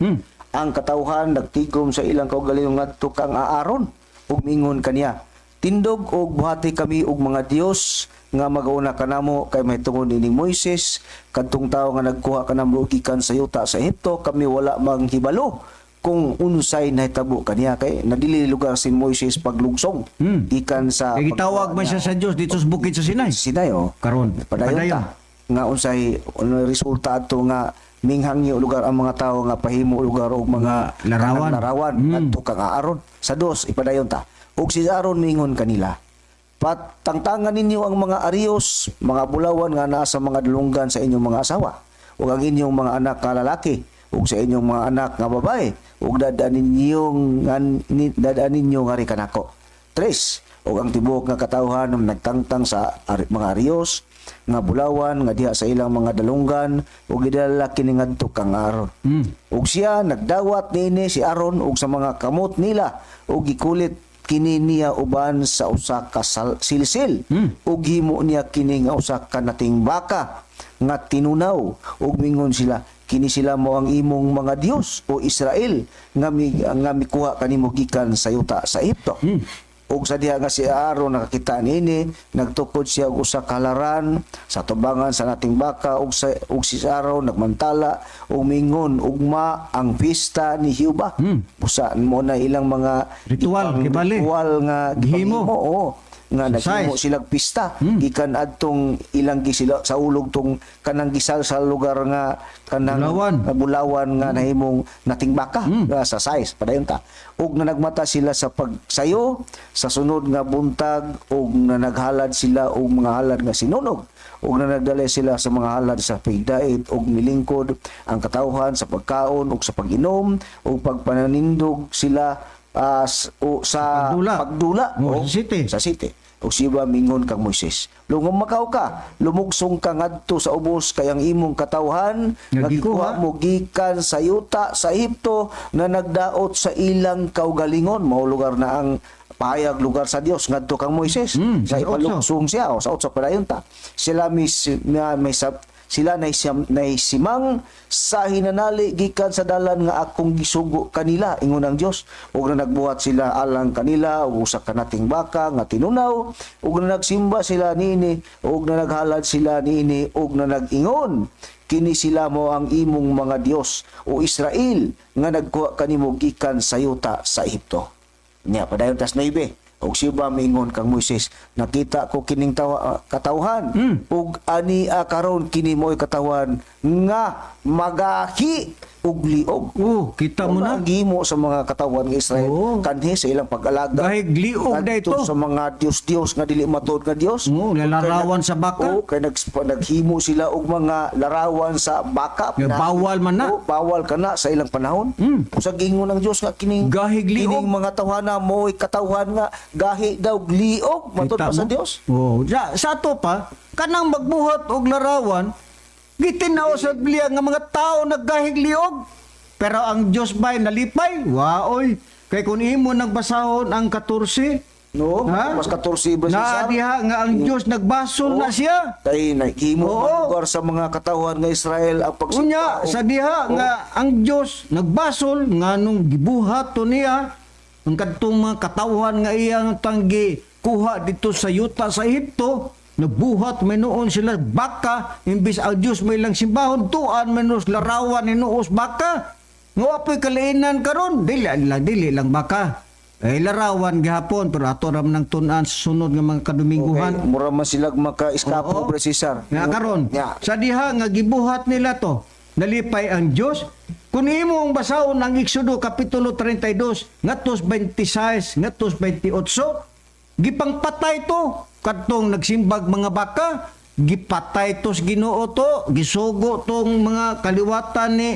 Ang katawhan nagtigom sa ilang kaugalingon ngadto kang Aaron ug miingon kaniya, "Tindog og buhati kami og mga dios nga magauna kanamo, kay mahitungod nining Moises, kadtong tawo nga nagkuha kanamo gikan sa yuta sa Ehipto, kami wala manghibalo kung unsay nahitabo kaniya," kay nadili lugar si Moises paglugsong gikan sa Kay gitawag man siya sa Diyos dito sa bukid sa Sinai. Sinai, oh. Karon, padayon padayon. ta nga unsay ano resulta adto nga minghangyo lugar ang mga tawo nga pahimo lugar og mga Mga larawan. Larawan adto kang Aaron. Sa dos, ipadayon ta. Ug si Aaron mingon kanila, "Patangtangan ninyo ang mga arios, mga bulawan nga naa sa mga dulunggan sa inyong mga asawa ug ang inyong mga anak nga lalaki ug sa inyong mga anak nga babae, ug dad-an ninyo ngari kanako." Tres, ug ang tibuok nga katawhan nagtangtang sa mga arios nga bulawan nga diha sa ilang mga dalunggan ug gidala kini ngadto kang Aaron. Ug siya nagdawat niini si Aaron ug sa mga kamot nila ug gikulit kini niya uban sa usa ka silsil ug himo niya kini nga usa ka nating baka nga tinunaw, ug mingon sila, "Kini sila mo ang imong mga Dios, o Israel, nga mikuha kanimo gikan sa yuta sa Ehipto." Ug sa diha nga si Aaron nakakita niini, nagtukod siya og usa ka halaran sa tubangan sa nating baka, ug si Aaron nagmantala ug mingon, "Ugma ang pista ni Jehova." Usa mo na ilang mga Ritual, gipang kibali. ritual nga Gihimo. gipanghimo, oo. Nga Sa naghimo size. silang pista gikan adtong ilang gisila sa ulog tong kanang gisal sa lugar nga kanang Bulawan. nga bulawan nga nahimong nating baka nga sa size. Padayon ta. Ug nanagmata sila sa pagsayo sa sunod nga buntag, ug nanaghalad sila og mga halad nga sinunog, ug nanagdala sila sa mga halad sa pigdait, ug milingkod ang katawhan sa pagkaon ug sa pag-inom, ug pagpananindog sila sa Pagdula. pagdula. Oh, sa city. Sa city. Ug siya mingon kang Moises, "Lungumakaw ka, lumugsong ka ngadto sa ubos, kay ang imong katawhan nga nga gikuha gikuha mo gikan sa yuta sa Ehipto na nagdaot sa ilang kaugalingon." Mao lugar na ang pahayag lugar sa Dios ngadto kang Moises sa sa otso. ipalugsong siya o sa otso. Padayon ta. Sila mis na, may sa, sila naisimang sa hinanali gikan sa dalan nga akong gisugo kanila, ingon ang Dios, ug na nagbuhat sila alang kanila og usa ka nating baka nga tinunaw, ug na nagsimba sila niini, ug na naghalad sila niini, ug na nag-ingon, "Kini sila mo ang imong mga Dios, o Israel, nga nagkuha kanimo gikan sa yuta sa Ehipto." Nya padayon tas 9. Ug siya miingon kang Moises, "Nakita ko kining katawhan, ug ani karon kini mo'y katawan nga magahi ug liog." Oh, kita mo na. Ang gihimo sa mga katawan ng Israel kanhi sa ilang pag-alaga. Gahig liog na ngadto ito. sa mga Dios-Dios nga dili matuod nga Dios. Oo, lalarawan sa baka. Oo, kay naghimo sila og mga larawan sa baka. Nga bawal man na. Oo, bawal ka na sa ilang panahon. Sa gingon ng Dios nga kining Gahig liog. kining mga tawhana mo'y katawhan nga gahi daw liog matud Kita pa sa mo? Dios. Oo. Sa ato pa, kanang magbuhat og larawan, gitinaw sa Biblia nga mga tao naggahig liog. Pero ang Diyos ba'y nalipay? Waoy. Kay kung imo nang basahon ang 14, No, ha? mas 14 ba Na siya? diha nga ang Diyos nagbasol na siya. Kay naghimo man lugar sa mga katawhan nga Israel ang pagsimba. Unya sa diha nga ang Dios nagbasol nganong gibuhat to niya ang kadtong mga katawhan nga iyang tanggi kuha dito sa yuta sa Ehipto, nagbuhat may noon sila baka imbis ang Dios may lang simbahon, tuan menos larawan hinuos baka nga apoy kalainan karon. Dili lang baka eh larawan gihapon, pero ato ra man ang tun-an sa sunod nga mga kadumingguhan. Okay, mura man sila maka-eskapo, Bro Cesar. Nga karon, sa diha nga gibuhat nila to, nalipay ang Dios. Kung imong basahon ang Exodo kapitulo 32 ngadto 26 ngadto 28, gipangpatay to kadtong nagsimbag mga baka, gipatay to sa Ginoo to, gisugo tong mga kaliwatan ni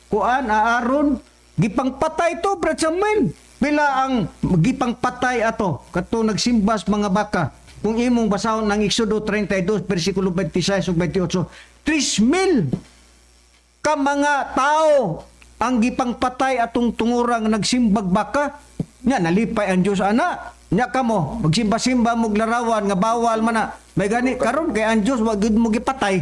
kuan Aaron, gipangpatay to, Brad Samuel. Pila ang gipangpatay ato kadtong nagsimbas mga baka? Kung imong basahon ang Exodo 32 versikulo 26 ug 28, 3,000 ka mga tao ang gipangpatay atong tungurang nagsimbag baka. Nya nalipay ang Dios ana? Nya kamo magsimba-simba mo og larawan nga bawal man na, may gani karon kay ang Dios wa gyud mo gipatay,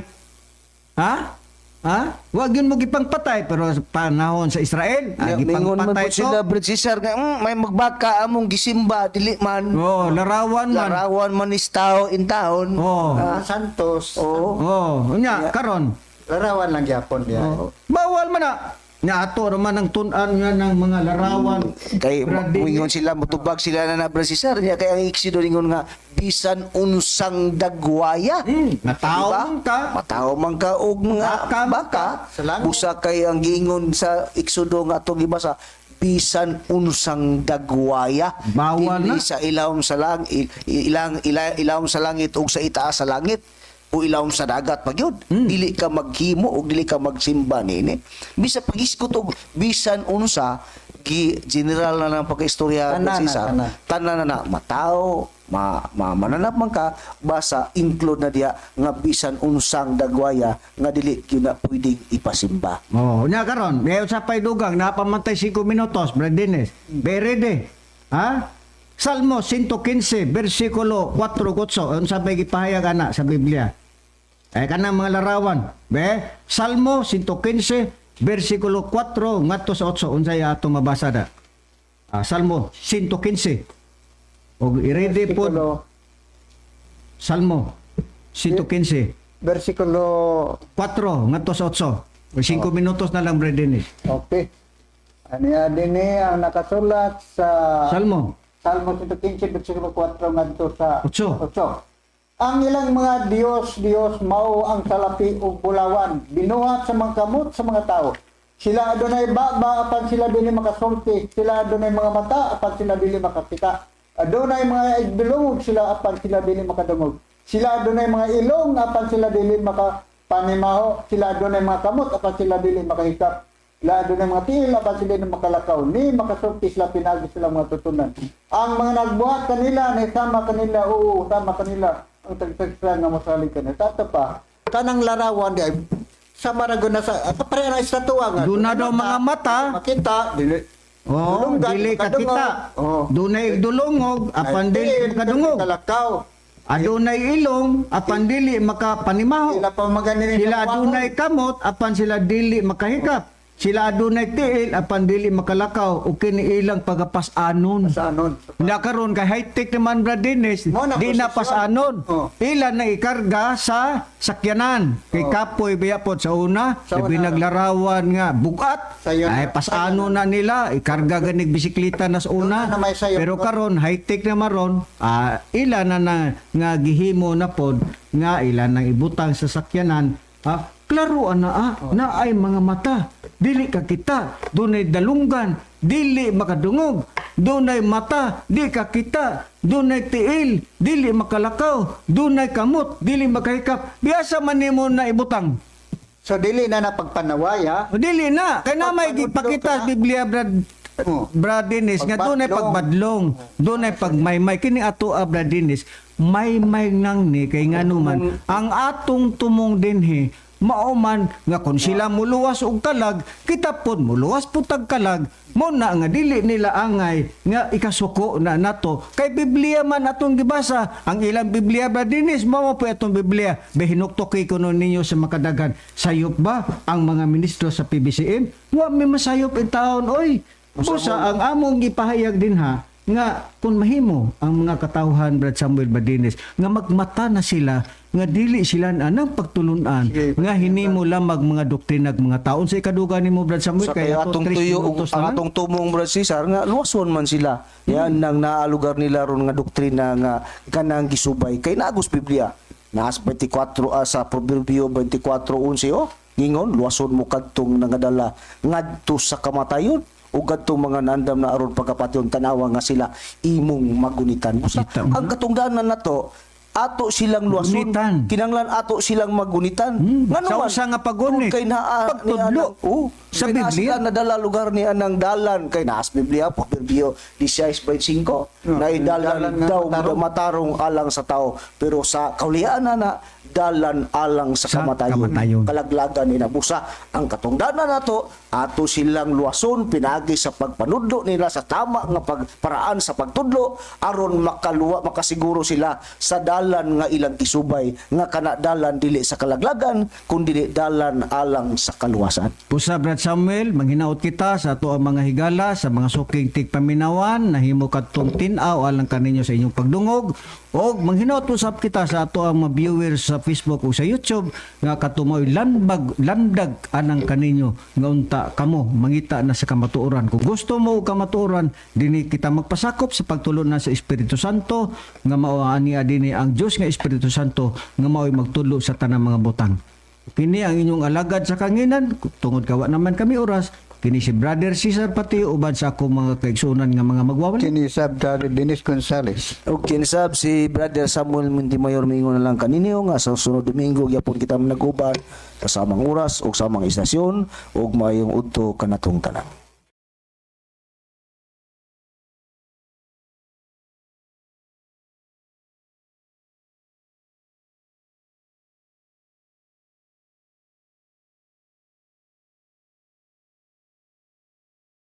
ha ha wa gyud mo gipangpatay, pero sa panahon sa Israel Ya, mingon man gipangpatay po to. sila, Bro Cesar, nga may magbaka among gisimba, dili man. Oh, larawan man. Larawan man is tao in taon. Oh. Ah, Santos. Oo. Oh, nya karon Larawan lang gyapon diya. Oh, bawal man na. Nya ato raman ang tun-an nga ng mga larawan. Kay Brad Dennis. mingon sila, mutubag sila na na, Bro Cesar. Nya kay ang Exodo ningon nga bisan unsang dagwaya. Mataw Diba? man ka. Mataw man ka og nga Baka man baka. Sa langit. Busa kay ang giingon sa Exodo nga atong gibasa, bisan unsang dagwaya. Bawal Dili na. sa ilawom sa lang ilang ila, ilawom sa langit ug sa itaas sa langit o ilawom sa dagat pa gyud. Dili ka maghimo og dili ka magsimba niini. Bisa pagisgot og bisan unsa, gi general na lang pagkaistorya, Tanan na, Cesar. tanan. Tanan na na matao, ma, ma mananap man ka, basta include na diya nga bisan unsang dagwaya nga dili gyud na pwedeng ipasimba. Oh, nya karon, may usa pay dugang napamantay 5 minutos, Brad Dennis. Be ready. Ha? Salmo 115 versikulo 4 8, unsa bay gipahayag ana sa Biblia? Eh kanang mga larawan. Be, Salmo 115 versikulo 4 ngadto sa 8, unsay ato mabasa da? Ah, Salmo 115. Og i-ready po Versikulo, Salmo 115 versikulo 4 ngadto sa 8. O 5 minutos na lang, Brad Dennis. Okay. Ano ya din ang nakasulat sa Salmo. Salmo 115 versikulo 4 ngadto sa Otso. 8. Ang ilang mga Dios, Dios mao ang salapi ug bulawan, binuhat sa mga kamot sa mga tao. Sila adunay baba apan sila dili makasulti, sila adunay mga mata apan sila dili makakita. Adunay mga igbilungog sila apan sila dili makadungog. Sila adunay mga ilong apan sila dili makapanimaho, sila adunay mga kamot apan sila dili makahikap. Sila adunay mga tiil apan sila dili makalakaw, ni makasulti sila pinagi sila mga tutunan. Ang mga nagbuhat kanila ni sama kanila, oo, sama kanila ang tagtagsa nga mosalig kanila. Tato pa, kanang larawan di ay sama ra gud na sa pareha na estatwa nga. Doon na daw mga mata. Makita, dili. Oh, Dulunggan, dili makadungog. kakita. Oh. Dunay dulongog apan Ay, dili tiil, makadungog. Kalakaw. Adunay ilong apan dili makapanimaho. Sila pa maganin Sila adunay kamot apan sila dili makahikap. Sila adunay tiil apan dili makalakaw ug kini ilang pagapas-anon. Sa anon. Na karon kay high-tech naman, Brad Dennis, Mo na di na posisyon. pasanon. Oh. Pila na ikarga sa sakyanan. Kay kapoy biya pod sa una, Sa labi una. naglarawan nga bugat. Sayon Ay na. pasano na nila, ikarga ganig bisikleta na sa una. Doon na may sayon. Pero karon high-tech na maron, ila na, na nga gihimo na pod nga ila nang ibutang sa sakyanan. Klaro ana na ay mga mata, dili ka kita, dunay dalunggan, dili makadungog, dunay mata, di ka kita, dunay tiil, dili makalakaw, dunay kamot, dili makahikap. Biasa man nimo na ibutang. So dili na napagpanaway ha. O, dili na kay na may Pagpanudlo gipakita ka sa na. Biblia, Brad. Oh. Brad Dennis, nga dunay Pagbadlong. pagbadlong, dunay pagmaymay kini ato Brad Dennis, maymay nang ni kay ngano man ang atong tumong dinhi mao man nga kon sila muluwas og kalag, kita pod muluwas pud tag kalag. Mo na nga dili nila angay nga ikasuko na nato kay Biblia man atong gibasa. Ang ilang Biblia, Brad Dennis, mao po atong Biblia. Behinuktok kay kuno ninyo sa makadagan, sayop ba ang mga ministro sa PBCM? Wa may masayop in taon oy. Busa ang among gipahayag din ha nga kung mahimo ang mga katawhan, Brad Samuel Badines, nga magmata na sila nga dili sila anang pagtulunan Sige. nga hinimo lamang mga doktrina ag mga taon sa ikaduga nimo, Brad Samuel, Sa kay kaya ato atong tres tuyo ug minutos ang na lang. atong tumong, Brad Cesar, nga luwason man sila. Yan ang naalugar nila ron nga doktrina nga kanang gisubay kay naagos Biblia. Naas 24 sa Proverbio 24:11 oh. Ngingon luwason mo kadtong nangadala ngadto sa kamatayon o kadtong mga nandam na aron pagkapatyon, tanawa nga sila imong magunitan. Busa Kita mo ang katungdanan nato ato silang luwason, Gunitan. kinanglan ato silang magunitan. Ngano Sa man, usa nga paggunit, tungod kay naa pagtudlo ni anang- oh, sa kay naa Biblia. sila nadala lugar ni anang dalan kay naas Biblia Proverbio 16:25 No, na dalan dalan nga daw matarong. matarong alang sa tao pero sa kaulian na na dalan alang sa, Sa kamatayon, kamatayon. Kalaglagan ni busa ang katungdanan nato ato silang luwason pinagi sa pagpanudlo nila sa tama nga pagparaan sa pagtudlo aron makaluwa makasiguro sila sa dalan nga ilang kisubay nga kana dalan dili sa kalaglagan kundi dalan alang sa kaluwasan. Pusa, Brad Samuel, manghinaot kita sa ato ang mga higala, sa mga suking tigpaminawan, nahimo kadtong tin-aw alang kaninyo sa inyong pagdungog, og manghinaot usab kita sa ato ang mga viewers sa Facebook o sa YouTube nga katumoy lanbag landag anang kaninyo nga unta kamo mangita na sa kamatuoran. Kung gusto mo og kamatuoran, dinhi kita magpasakop sa pagtulon sa Espiritu Santo nga mao ani dinhi ang Dios nga Espiritu Santo nga mao'y magtudlo sa tanang mga butang. Kini ang inyong alagad sa kanginan, tungod kawa naman kami oras, kini si Brother Cesar Pati uban sa akong mga kaigsunan nga mga magwawali. Kini sab Brother Dennis Gonzales. Okay, sab si Brother Samuel Montemayor mingon na lang kaninyo nga sa sunod Domingo gyapon kita nag-uban sa samang oras ug samang istasyon ug maayong udto kanatong tanan.